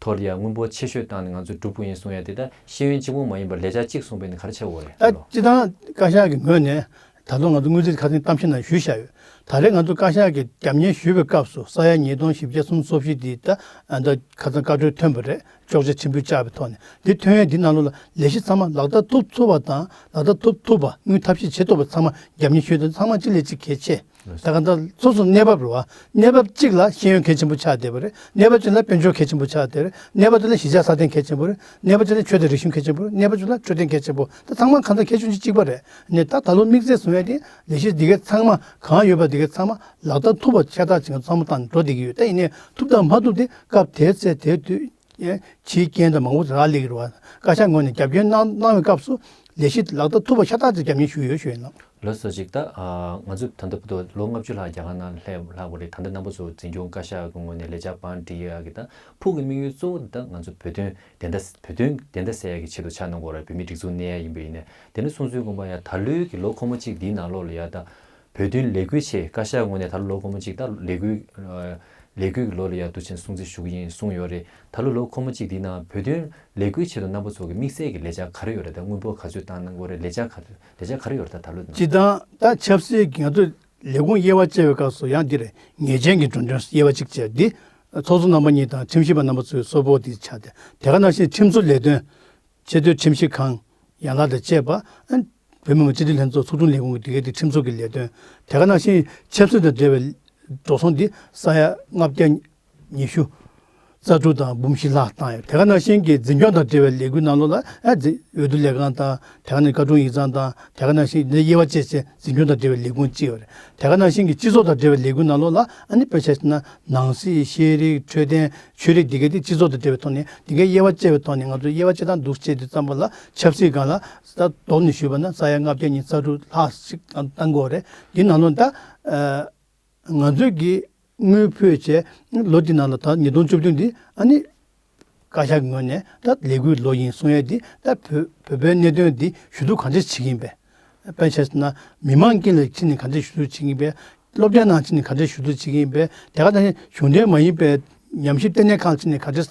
ཐོག་ལ་ཡ་དངུལ་འབོར་ཆེ་ཤོས་བཏང་ནས་ང་ཚོས་སྒྲུབ་དགོས་ཡིན་གསུང་ཡ་དེ། ད་ཤེས་ཡོན་གཅིག་པོ་མ་ཡིན་པར་ལས་འཆར་གཅིག་གསུངས་པ་ཡིན་ན་ག་རེ་ཆགས་ཀྱི་ཡོད་རེད། ད་ལོ་སྤྱི་བཏང་བཀའ་ཤག་གི་ངོས་ནས་ད་ལོ་ང་ཚོ་དངུལ་རྩིས་ཁ་སང་གཏམ་བཤད་ནང་ཞུས་བཞག་ཡོད། ད་རེས་ང་ཚོ་བཀའ་ཤག་གི་རྒྱབ་གཉེར་ཞུས་པའི་སྐབས་སུ་ས་ཡ་ཉིས་སྟོང་བཞི་བརྒྱ་སུམ་ཅུ་སོ་བཞི་འདི་ད་ཨ་ད་ཁ་སང་བཀའ་འཁྲོལ་ཐོན་པ་རེད། གཅོག་ཆ་ཆེན་པོ་བཅག་པའི་ཐོག་ནས། འདི་ཐོན་ཡས་འདི་ནང་ལོགས་ལ་ལས་གཞི་ཚང་མ་ལག་བསྟར་ཐུབ་ཐུབ་པ་དང་། ལག་བསྟར་ཐུབ་ཐུབ་པ། དངུལ་ཐབས་ཤེས་བྱེད་ཐུབ་པ་ཚང་མ་རྒྱབ་གཉེར་ཞུས་ཏེ། ཚང་མ་གཅིག་ལས་གཅིག་གལ་ཆེ། ད་ག་ད་སོ་སོ་གནས་བབ་རེད་བ། གནས་བབ་གཅིག་ལ་ཤེས་ཡོན་གལ་ཆེན་པོ་ཆགས་བསྡད་པ་རེད། གནས་བབ་གཅིག་ལ་དཔལ་འབྱོར་གལ་ཆེན་པོ་ཆགས་བསྡད་རེད། གནས་བབ་གཅིག་ལ་གཞིས་ཆགས་སྲ་བརྟན་གལ་ཆེན་པོ་རེད། གནས་བབ་གཅིག་ལ་ཆོས་དང་རིག་གཞུང་གལ་ཆེན་པོ་རེད། གནས་བབ་གཅིག་ལ་འཕྲོད་བསྟེན་གལ་ཆེན་པོ། ད་ཚང་མ་གང་ལྟར་གལ་ཆུང་ཆེ་གཅིག་པ་རེད། ནས་ད་ད་ལོ་དམིགས་བསལ་བཟུང་ཡས་དེ་ལས་གཞི་འདི་གའི་ཚང་མ་གང་ཡོད་པ་འདི་གའི་ཚང་མ་ལག་བསྟར་ཐུབ་པ་ཤ་སྟག་ཅིག་ཚང་མ་བཏང་འགྲོ་བསྡད་ཀྱི་ཡོད། ད་ཡིན་ནའི་ཐུབ་དང་མ་ཐུབ་དེ་སྐབས་དེའི་ཚེ་དེའི་དུས་ཡང་ཕྱིའི་རྐྱེན་དང་མང་པོ་རག་ལས་ཀྱི་རེད་བ། བཀའ་ཤག་ངོས་ནས་རྒྱབ་སྐྱོར་གནང་གནང་བའི་སྐབས་སུ་ལས་གཞི་ལག་བསྟར་ཐུབ་པ་ཤ་སྟག་ཅིག་རྒྱབ་གཉེར་ཞུས་ཡོད་ཞུ་ཡིན་ལགས། ལགས་སོ། ཅིག་ད་ཨ་ང་ཚོ་ད་ལྟ་བར་དུ་ལོ་ལྔ་བཅུ་ལྷག་རྒྱ་གར་ནང་སླེབས་ལྷག་པ་རེད། ད་ལྟ་རྣམ་པ་ཚོ་འཛིན་སྐྱོང་བཀའ་ཤག་གི་ངོས་ནས་ལས་འཆར་བང་སྒྲིག་ཡག་གི་ད་ཕུགས་ཀྱི་དམིགས་ཡུལ་གཙོ་བོ་འདི་ད་ང་ཚོ་བོད་དོན་བདེན་མཐའ་བོད་དོན་བདེན་མཐའ་གསལ་ཡག་གི་ཆེད་དུ་ཆགས་གནང་དགོས་རེད། བོད་མིའི་སྒྲིག་འཛུགས་གནས་ཡག་ཡིན་པ་ཡིན་ནའི། དེ་ནས་གསུངས་ཚུལ་དགོངས་པ་ཡང་ད་ལོའི་གི་ལོ་འཁོར་མོ་གཅིག་འདིའི་ནང་ལོགས་ལ་ཡ་ད་བོད་དོན་ལས་འགུལ་ཆེད་བཀའ་ཤག་ངོས་ནས་ད་ལོ་ལོ་འཁོར་མོ་གཅིག་ད་ལས་འགུལ་ཨ་ལས་འགུལ་གྱི་ལོ་ལ་ཡ་འདུག་ཅེས་སྲུང་བརྩི་ཞུ་གི་ཡིན་གསུངས་ཡོད་རེད། ད་ལོ་ལོ་འཁོར་མོ་གཅིག་འདིའི་ནང་བོད་དོན་ལས་འགུལ་ཆེད་དུ་རྣམ་པ་ཚོ་གི་དམིགས་བསལ་གྱི་ལས་འཆར་ག་རེ་ཡོད་རེད། ད་དངུལ་འབོར་ག་ཚོད་བཏང་གནང་དགོས་རེད། ལས་འཆར་ག་ལས་འཆར་ག་རེ་ཡོད་རེད། ད་ད་ལོ་ནང་སྤྱིར་བཏང་ད་ཆབ་སྲིད་ཀྱི་ང་ཚོ་ལས་ཁུངས་དབྱེ་བ་བཅད་པའི་སྐབས་སུ་ཡང་འདི་རེད། ངེས་ཅན་གྱི་འགྲོ་གྲོན་དབྱེ་བ་གཅིག་བཅད། འདི་ཚོགས་གཙོ་རྣམ་པ་གཉིས་དང་ཁྲིམས་ཞིབ་པ་རྣམ་པ་ཚོའི་གཙོ་བོ་འདི་ཆགས་ཏེ། དེ་ག་ནང་བཞིན་ཁྲིམས་བཟོ་ལས་དོན། ཆེས་མཐོའི་ཁྲིམས་ཞིབ་ཁང་ཡན་ལག་དང་བཅས་པ། ཨ། བོད་མི་མང་སྤྱི་འཐུས་ལྷན་ཚོགས་ཚོགས་དྲུང་ལས་ཁུངས་ཀྱི་དེ་གའི་དེ་ཁྲིམས་བཟོ་གི་ལས་དོན། དེ་ག་ནང་བཞིན་ཆབ་སྲིད་དང་འབྲེལ་བའི་འགྲོ་སོང་འདི་ས་ཡ་ལྔ་བརྒྱ་ཉི་ཤུ། རྩ་དྲུག་དང་འབུམ་བཞི་ལྷག་བཏང་ཡོད། དེ་ག་ནང་བཞིན་གྱི་འཛིན་སྐྱོང་དང་འབྲེལ་བའི་ལས་འགུལ་ནང་ལོགས་ལ་ཨ་འཛིན་འོས་བསྡུ་ལས་ཁང་དང་དེ་ག་ནང་བཀའ་དྲུང་ཡིག་ཚང་དང་དེ་ག་ནང་བཞིན་དེ་དབྱེ་བ་བཅས་བྱས་འཛིན་སྐྱོང་དང་འབྲེལ་བའི་ལས་ཁུངས་གཅིག་ཡོད་རེད། དེ་ག་ནང་བཞིན་གྱི་སྤྱི་ཚོགས་དང་འབྲེལ་བའི་ལས་འགུལ་ནང་ལོགས་ལ་ཨ་ནི་དཔེ་ཆ་བཞག་ན་ནང་སྲིད་ཤེས་རིག་འཕྲོད་བསྟེན་ཆོས་རིག་འདི་གའི་དེ་སྤྱི་ཚོགས་དང་འབྲེལ་བའི་ཐོག་ནས་འདི་གའི་དབྱེ་བ་བཅས་པའི་ཐོག་ནས་ང་ཚོ་དབྱེ་བ་བཅས་སྟངས་འདུག་བྱས་དུས་ཙམ་པ་ལ་ཆབ་སྲིད་སྒང་ལ་ད་མདོར་ན་ཞུས་པ་ན་ས་ཡ་ལྔ་བརྒྱ་ཉི་ཤུ་རྩ་དྲུག་ལྷག་ཞིག་བཏང་དགོས་རེད། འདི་ནང་ལོགས་ད་ང་ཚོས་ཀྱི་དངུལ་ཕུལ་བྱས་ལོ་འདི་ནང་ལ་ད་ཉིས་སྟོང་བཅུ་བདུན་འདི་ཨ་ནི་བཀའ་ཤག་གི་ངོས་ནས་ད་ལས་འགུལ་ལོ་ཡིན་གསུང་ཡས་འདི་ད་བོད་བོད་པའི་གནད་དོན་འདི་ཞུ་གཏུག་གང་འདྲ་བྱེད་ཀྱི་ཡིན་པས། དཔེ་ཆ་བཞག་ན་མི་མང་དཀྱིལ་ལ་ཕྱིན་ནས་གང་འདྲ་ཞུ་གཏུག་བྱེད་ཀྱི་ཡིན་པས། སློབ་གྲྭའི་ནང་ཕྱིན་ནས་གང་འདྲ་ཞུ་གཏུག་བྱེད་ཀྱི་ཡིན་པས། དེ་ག་ནང་བཞིན་གཞུང་འབྲེལ་མ་ཡིན་པའི་ཉམས་ཞིབ་ལྟེ་གནས་ཁང་ཕྱིན་ནས་གང་འདྲ་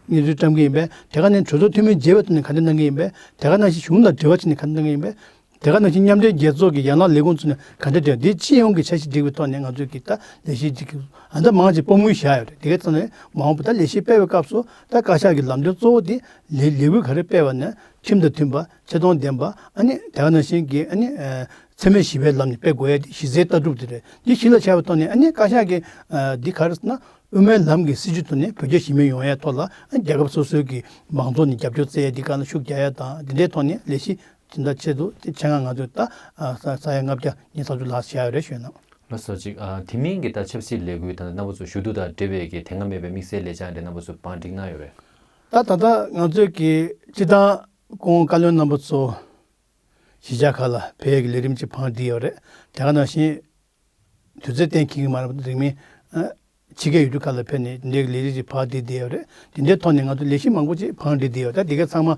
སྙན་ཞུ་བཀྲམ་གྱི་ཡིན་པས། དེ་ག་ནང་གྲོས་ཚོགས་འཐུས་མི་མཇལ་བའི་ཐོག་ནས་གང་འདྲ་གནང་གི་ཡིན་པས། དེ་ག་ནང་བཞིན་གཞུང་དང་འབྲེལ་བ་བྱས་ནས་གང་འདྲ་གནང་གི་ཡིན་པས། དེ་ག་ནང་བཞིན་མཉམ་འབྲེལ་རྒྱལ་ཚོགས་ཀྱི་ཡན་ལག་ལས་ཁུངས་ཚོ་ནས་ག་འདྲ་འབྲེལ་འདི་སྤྱི་ཡོངས་ཀྱི་འཆར་གཞི་སྒྲིག་པའི་ཐོག་ནས་ང་ཚོས་ཀྱི་ད་ལས་གཞི་སྒྲིག་གི་ཨ་ད་མང་ཆེ་དཔང་དམོད་བཞག་ཡོད་རེད། དེ་གའི་ཚོ་ནས་མ་འོངས་པ་ད་ལས་གཞི་སྤེལ་བའི་སྐབས་སུ་ད་བཀའ་ཤག་གི་ལམ་སྟོན་གཙོ་བོ་དེ་ལས་ལས་འགུལ་ག་རེ་སྤེལ་བ་ནས་ཁྲིམས་དང་མཐུན་པ་ཆེ་མཐོང་ལྡན་པ་ཨ་ནི་དེ་ག་ནང་བཞིན་གྱི་ཨ་ནི་འཚེ་མེད་ཞི་བའི་ལམ་ནས་སྤེལ་དགོས་ཡ་དེ་གཞི་རྩའི་ལྟ་གྲུབ་དེ་རེད། འདི་གཞི་ལ་བཞག་པའི་ཐོག་ནས་ཨ་ནི་བཀའ་ཤག་གི་འདི་ག་རེ་ཟེར་ན། དབུ་མའི་ལམ་གྱི་སྲིད་བྱུས་ཐོག་ནས་བོད་རྒྱ་ཞི་མོལ་ཡོང་ཡའི་ཐོག་ལ་རྒྱལ་ཁབ་སོ་སོའི་གི་མང་ཚོགས་ནས་རྒྱབ་སྐྱོར་བཙལ་ཡ་འདི་ག་ལ་ཤུགས་རྒྱག་ཡ་དང་འདི་འདྲའི་ཐོག་ནས་ལས་གཞི་དེ་འདྲ་ཆེད་དུ་དེ་ཆེད་མངགས་ང་ཚོས་ད་ས་ས་ཡ་ལྔ་བརྒྱ་ཉི་ཤུ་རྩ་དྲུག་ལྷག་བཞག་ཡོད་རེད་ཞུས་ན། ལགས་སོ་ཅིག་དེ་མིན་གྱི་ད་ཆབ་སྲིད་ལས་འགུལ་དང་རྣམ་པ་ཚོ་ཞུ་གཏུག་དང་འབྲེལ་བའི་གི་དེ་སྔ་མེད་པའི་དམིགས་བསལ་ལས་འཆར་འདི་རྣམ་པ་ཚོ་བང་སྒྲིག་གནང་ཡོད་པས། ད་ད་ལྟ་ང་ཚོས་ཀྱི་སྤྱི་བཏང་སྐུ་ངོ་བཀའ་བློན་རྣམ་པ་ཚོ་གཞིས་ཆགས་ཁག་ལ་ཕེབས་ཡས་ཀྱི་ལས་རིམ་ཅིག་བང་སྒྲིག་ཡོད་རེད། དེ་ག་ནང་བཞིན། དུས་ཚོད་གཏན་འཁེལ་གྱི་མ་རེད་པ། རིང་མིན་ཕྱི་རྒྱལ་ཡུལ་གྲུ་ཁག་ལ་ཕེབས་ནས་འདི་འདྲའི་ལས་རིགས་ཅིག་བར་བསྡད་བསྡད་ཡོད་རེད། དེ་འདྲའི་ཐོག་ནས་ང་ཚོ་ལས་གཞི་མང་པོ་ཅིག་བར་བསྡད་བསྡད་ཡོད། ད་འདི་ག་ཚང་མ་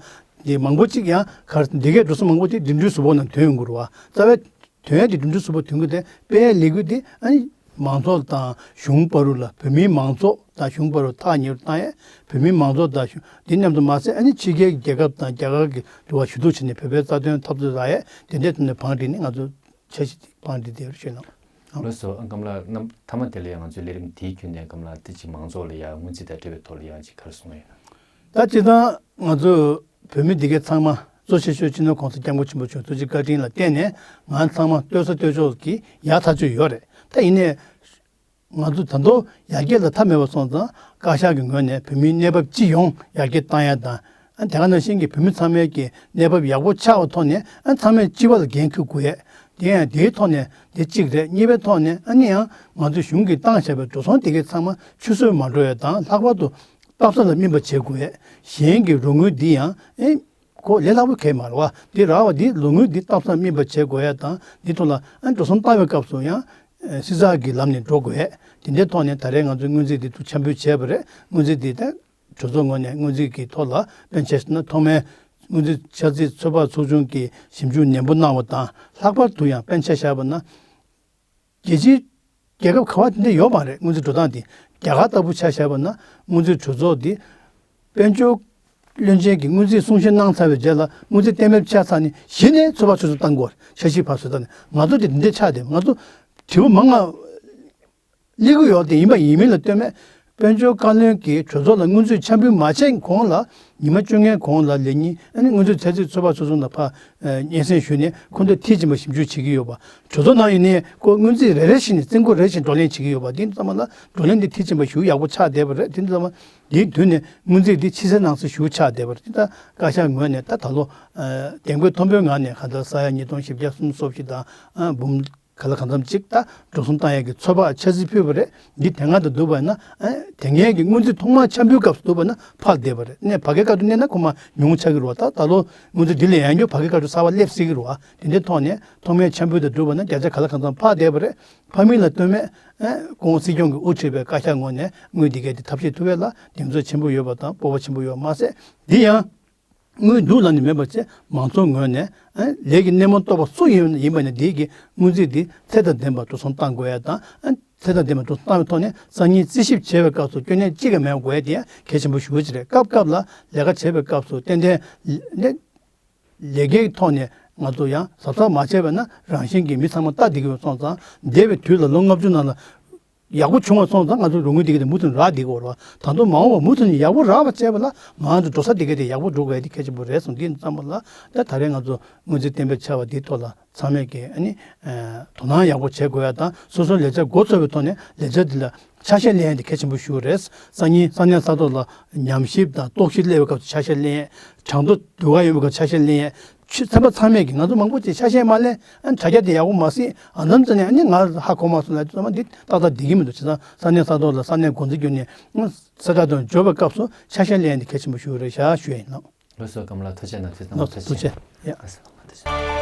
འདི་མང་པོ་ཅིག་ཡང་གར་འདི་གའི་འགྲོ་སོང་མང་པོ་ཅིག་འགྲིམ་འགྲུལ་གཟུགས་པོ་ནང་ཐོན་ཡོང་གི་རེད་བ། རྩ་བའི་ཐོན་ཡ་དེ་འགྲིམ་འགྲུལ་གཟུགས་པོ་ཐོན་གྱི་དེ་སྤེལ་ཡའི་ལས་འགུལ་དེ་ཨ་ནི་མང་ཚོགས་དང་གཞུང་བར་དུ་ལ་བོད་མིའི་མང་ཚོགས་དང་གཞུང་བར་དུ་ཐག་ཉེ་རུ་བཏང་ཡས། བོད་མིའི་མང་ཚོགས་དང་གཞུང་འདི་མཉམ་དུ་མ་ཟད་ཨ་ནི་ཕྱི་རྒྱལ་གྱི་རྒྱལ་ཁབ་དང་རྒྱ་གར་གྱི་འགྲོ་བ་ཞུ་གཏུག་བྱས་ནས་བོད་པའི་རྩ་དོན་འཐབ་རྩོད་རག་ཡས་དེ་འདྲའི་ཐོག་ནས་བང་སྒྲིག་ནས་ང་ཚོ། འཆར་གཞི་དེ་བང་སྒྲིག་དེ་ཡོད་ཞུས་ན། ལགས་སོ། ཨ་སྐམ་ལགས་རྣམ་མཐའ་མ་དེ་ལ་ཡང་ང་ཚོའི་ལས་རིམ་དེའི་བརྒྱུད་ནས་སྐམ་ལགས་དེ་ཅིག་མང་ཚོགས་ལ་ཡང་སྔོན་རྩིས་དང་འབྲེལ་བའི་ཐོག་ལ་ཡང་ཅིག་ག་རེ་གསུང་ཡོད་ན། ད་སྤྱིར་བཏང་ང་ཚོ་བོད་མི་འདི་གའི་ཚང་མ་གཙོ་ཆེ་ཤོས་སྤྱི་ནོར་གོང་ས་སྐྱབས་མགོན་ཆེན་པོ་མཆོག་ཐུགས་རྗེ་བཀའ་དྲིན་ལ་བརྟེན་ནས་ང་ཚང་མ་ལྟོས་ས་ལྟོས་ཕྱོགས་ཀྱི་ཡག་ཐག་ཆོད་ཡོད་རེད། ད་ཡིན་ནའི། ང་ཚོ་ད་དུང་ཡར་རྒྱས་ལ་མཐའ་མེད་པ་སོང་ཙང་བཀའ་ཤག་གི་ངོས་ནས་བོད་མིའི་གནས་བབ་སྤྱི་ཡོངས་ཡར་རྒྱས་བཏང་ཡ་དང་། ཨ་དེ་ག་ནང་བཞིན་གྱི་བོད་མི་ཚང་མའི་གི་གནས་བབ་ཡག་པོ་ཆགས་པའི་ཐོག་ནས་ཨ་ཚང་མས་སྤྱི་པ་ལ་འགན་འཁུར་དགོས་ཡས། དེ་ཡང་དེའི་ཐོག་ནས་དེ་གཅིག་རེད། གཉིས་པའི་ཐོག་ནས་ཨ་ནི་ཡང་ང་ཚོ་གཞུང་གིས་བཏང་བཞག་པའི་འགྲོ་སོང་དེ་གའི་ཚང་མ་ཆུད་ཟོས་མ་འགྲོ་ཡ་དང་ལྷག་པར་དུ་སྟབས་བསྟུན་ལ་སྨིན་པ་བྱེད་དགོས་ཡས། གཞན་གྱི་རོགས་དངུལ་འདི་ཡང་ཨེ། ཁོ་ལས་སླ་པོ་གང་ཡང་མ་རེད་བ། འདི་རག་པ་འདི་ལོ་དངུལ་འདི་སྟབས་བསྟུན་སྨིན་པ་བྱེད་དགོས་ཡ་དང་འདི་ཐོག་ལ་ཨ་འགྲོ་སོང་བཏང་བའི་སྐབས་སུ་ཡང་ཨ་སྲིད་ཚགས་ཀྱི་ལམ་ནས་འགྲོ་དགོས་ཡ། དེ་འདྲའི་ཐོག་ནས་ད་རེས་ང་ཚོས་སྔོན་རྩིས་འདི་ཚོ་འཆར་འབུལ་བྱས་པ་རེད། སྔོན་རྩིས་འདི་ད་གྲོས་ཚོགས་ངོས་ནས་སྔོན་རྩིས་ཀྱི་ཐོག་ལ་དཔེ་ཆ་བཞག་ན་ཐོག་མའི་སྔོན་རྩིས་འཆར་རྩིས་ཚོད་དཔག་ཚོགས་ཆུང་གིས་ཞིབ་འཇུག་ནན་པོ་གནང་བ་དང་ལྷག་པར་དུ་ཡང་དཔེ་ཆ་བཞག་པ་ན། རྒྱལ་སྤྱིའི་རྒྱལ་ཁབ་ག་བ་དེ་འདྲ་ཡོད་མ་རེད། སྔོན་རྩིས་འགྲོ་སྟངས་དེ་རྒྱ་གར་ལྟ་བུ་ཆ་བཞག་པ་ན་སྔོན་རྩིས་གྲོས་ཚོགས་དེ་དཔལ་འབྱོར་བློན་ཆེན་གྱིས་སྔོན་རྩིས་གསུང་བཤད་གནང་ཚར་བའི་རྗེས་ལ་སྔོན་རྩིས་གཏན་འབེབས་བྱས་ཚར་ནས་གཞི་ནས་ཚོད་དཔག་ཚོད་ཚོད་བཏང་དགོས་རེད། འཆར་གཞི་ཕར་བཟོ་ཚར་ནས་ང་ཚོ་དེ་འདི་འདྲ་ཆགས་བསྡད། ང་ཚོ་དྲི་བ་མང་ང་སླེབས་ཀྱི་ཡོད་དེ་ཡིན་པ་ཡིན་མིན་ལ་ལྟོས་མེད། དཔལ་འབྱོར་བཀའ་བློན་གྱིས་གྲོས་ཚོགས་ལ་སྔོན་རྩིས་འཆར་འབུལ་མ་བྱས་གོང་ལ་ཉི་མ་བཅོ་ལྔའི་གོང་ལ་ལེ་ཉིན་ཨ་ནི་སྔོན་རྩིས་འཆར་རྩིས་ཚོད་དཔག་ཚོད་ཚོད་ལ་ཕར་སྙན་སེང་ཞུས་ནས་ཁོང་ཚོས་མཐིལ་ཕྱིན་པ་ཞིབ་འཇུག་བྱེད་ཀྱི་ཡོད་པ། གྲོས་ཚོགས་ནང་ཡིན་ནའི་ཁོ་སྔོན་རྩིས་རེ་རེ་བཞིན་ནས་རྩིས་འགོ་རེ་བཞིན་བགྲོ་གླེང་བྱེད་ཀྱི་ཡོད་པ། འདི་ཚང་མ་ལ་བགྲོ་གླེང་འདི་མཐིལ་ཕྱིན་པ་ཞིག་ཡག་པོ་ཆགས་བསྡད་པ་རེད། དེ་ཚང་མ་འདིའི་མདུན་ནས་སྔོན་རྩིས་འདི་ཕྱི་གསལ་ནང་གསལ་ཞིག་ཆགས་བསྡད་པ་རེད། དེ་ད་བཀའ་ཤག་ངོས་ནས་ད་ད་ལོ་ཨ་གདེང་སྤོབས་མཐོན་པོའི་ངང་ནས་གང་ལྟར་ས་ཡ་ཉིས་སྟོང་བཞི་བརྒྱ་སུམ་ཅུ་སོ་བཞི་དང་ཨ་འབུམ་ག་ལ་གང་འཚམ་ཅིག་ད་འགྲོ་སོང་བཏང་ཡས་ཀྱི་ཚོད་དཔག་འཆར་རྩིས་ཕུལ་བ་རེད། འདི་དེ་སྔ་དང་བསྡུར་བ་ན་ཨ་དེ་སྔའི་གི་སྔོན་རྩིས་ཐོག་མར་འཆར་འབུལ་སྐབས་སུ་བསྡུར་བ་ན་འཕར་བསྡད་པ་རེད། ནས་ཕ་གིའི་བཀའ་འཁྲོལ་གནས་ན་ཁོ་མ་ཉུང་ཆགས་ཀྱི་རེད་བ། ད་ད་ལོ་སྔོན་རྩིས་འདི་ལས་ཡང་བསྐྱར་ཕ་གིའི་བཀའ་འཁྲོལ་གསར་པ་སླེབས་སྲིད་ཀྱི་རེད་བ། དེ་འདྲའི་ཐོག་ནས་ཐོག་མའི་འཆར་འབུལ་དང་བསྡུར་བ་ན་བརྒྱ་ཆ་ག་ལ་གང་འཚམ་འཕར་བསྡད་པ་རེད། འཕར་མིན་ལ་ལྟོས་མེད་ཨ་གོང་སྲིད་སྐྱོང་གིས་དབུ་ཁྲིད་པའི་བཀའ་ཤག་ངོས་ནས་དངུལ་འདི་གའི་དེ་ཐབས་ཤེས་ཐུབ་པ་ལ་གདེང་ཚོད་ཆེན་པོ་ཡོད་པ་དང་སྤོབས་པ་ཆེན་པོ་ཡོད་པ་མ་ཟད་འདི་ཡང་། དངུལ་སྡུག་ལ་ནི་མེད་པ་བཅས་མང་ཚོགས་ངོས་ནས་ཨ་ལས་ཀྱི་སྣེ་མོ་གཏོགས་པ་སུ་ཡིན་ཡིན་པ་ནི་དེའི་གི་སྔོན་རྩིས་འདི་ཚད་དང་ལྡན་པ་འགྲོ་སོང་གཏང་དགོས་ཡ་དང་ཨ་ཚད་དང་ལྡན་པ་འགྲོ་སོང་གཏང་བའི་ཐོག་ནས་སང་ཉིན་རྩིས་ཞིབ་བྱེད་པའི་སྐབས་སུ་སྐྱོན་གནད་གཅིག་ཀྱང་མེད་དགོས་ཡ་དེ་ཡང་གལ་ཆེན་པོ་ཞེ་པོ་ཅིག་རེད། སྐབས་སྐབས་ལ་ལས་ཀ་བྱེད་པའི་སྐབས་སུ་ཏན་ཏན་ལས་ལས་ཀའི་ཐོག་ནས་ང་ཚོ་ཡང་གཟབ་གཟབ་མ་བྱས་པ་ན་རང་བཞིན་གྱིས་མི་ཚང་མ་ལྟ་བསྡད་ཀྱི་ཡོད་སོང་ཙང་འདས་པའི་དུས་ལ་ལོ་ལྔ་བཅུ་ནང་ལ། ཡག་པོ་བྱུང་བ་སོང་ཙང་ང་ཚོ་རོགས་དངུལ་དེ་ག་དེ་མུ་མཐུད་རག་བསྡད་ཀྱི་ཡོད་རེད་བ། ད་དུང་མ་འོངས་པ་མུ་མཐུད་ནས་ཡག་པོ་རག་པ་བྱས་པ་ལ་ང་ཚོ་འགྲོ་ས་དེ་ག་དེ་ཡག་པོ་འགྲོ་དགོས་ཡ་དེ་གལ་ཆེན་པོ་རེད་བསམ། འདི་ཙམ་པ་ལ་ད་ད་རེས་ང་ཚོ་སྔོན་རྩིས་གཏན་འབེབས་བྱ་བ་འདིའི་ཐོག་ལ་ཚང་མས་ཀྱིས་ཨ་ནི་ཨ་དོ་སྣང་ཡག་པོ་བྱེད་དགོས་ཡ་དང་། སོ་སོའི་ལས་འཆར་འགོ་ཚུགས་པའི་ཐོག་ནས་ལས་འཆར་འདི་ལ་ཆ་ཤས་ལེན་ཡ་དེ་གལ་ཆེན་པོ་ཞིག་རེད། སང་ཉིན་ས་གནས་ས་ཐོག་ལ་ཉམས་ཞིབ་དང་རྟོག་ཞིབ་སླེབས་པའི་སྐབས་སུ་ཆ་ཤས་ལེན་ཡ། གྲངས་ཐོ་བསྡུ་ག་ཡོང་བའི་སྐབས་ཆ་ཤས་ལེན་ཡ། ཆུ་ཚན་པ་ཚང་མས་ཀྱིས་ང་ཚོ་མང་པོ་ཅིག་ཆ་ཤས་མ་ལེན། ཨ་ནི་དྲ་རྒྱ་དེ་ཡག་པོ་མ་གཟིགས། ཨ་ནམ་ཙམ་ནས་ཨ་ནི་ང་ཧ་གོ་མ་སོང་ལབ་དུས་ཚང་མ་འདི་ཏག་ཏག་བསྡད་ཀྱི་མི་འདུག་བྱས་ཙང་ས་གནས་ས་ཐོག་ལ་ས་གནས་འགོ་འཛིན་བརྒྱུད་ནས་ཨ་གསལ་བསྒྲགས་དང་འབྱོར་བའི་སྐབས་སུ་ཆ་ཤས་ལེན་ཡ་དེ་གལ་ཆེན་པོ་ཞིག་རེད་ཤག་ཞུ་ཡ་ཡིན་ལགས། ལགས་སོ། ཀརྨ་ལགས་ཐུགས་རྗེ་གནང་། ཐུགས་རྗེ་གནང་། ལགས་སོ། ཐུགས་རྗེ་ཆེ། ཡ། ལགས་སོ། ཐུགས་རྗེ་ཆེ།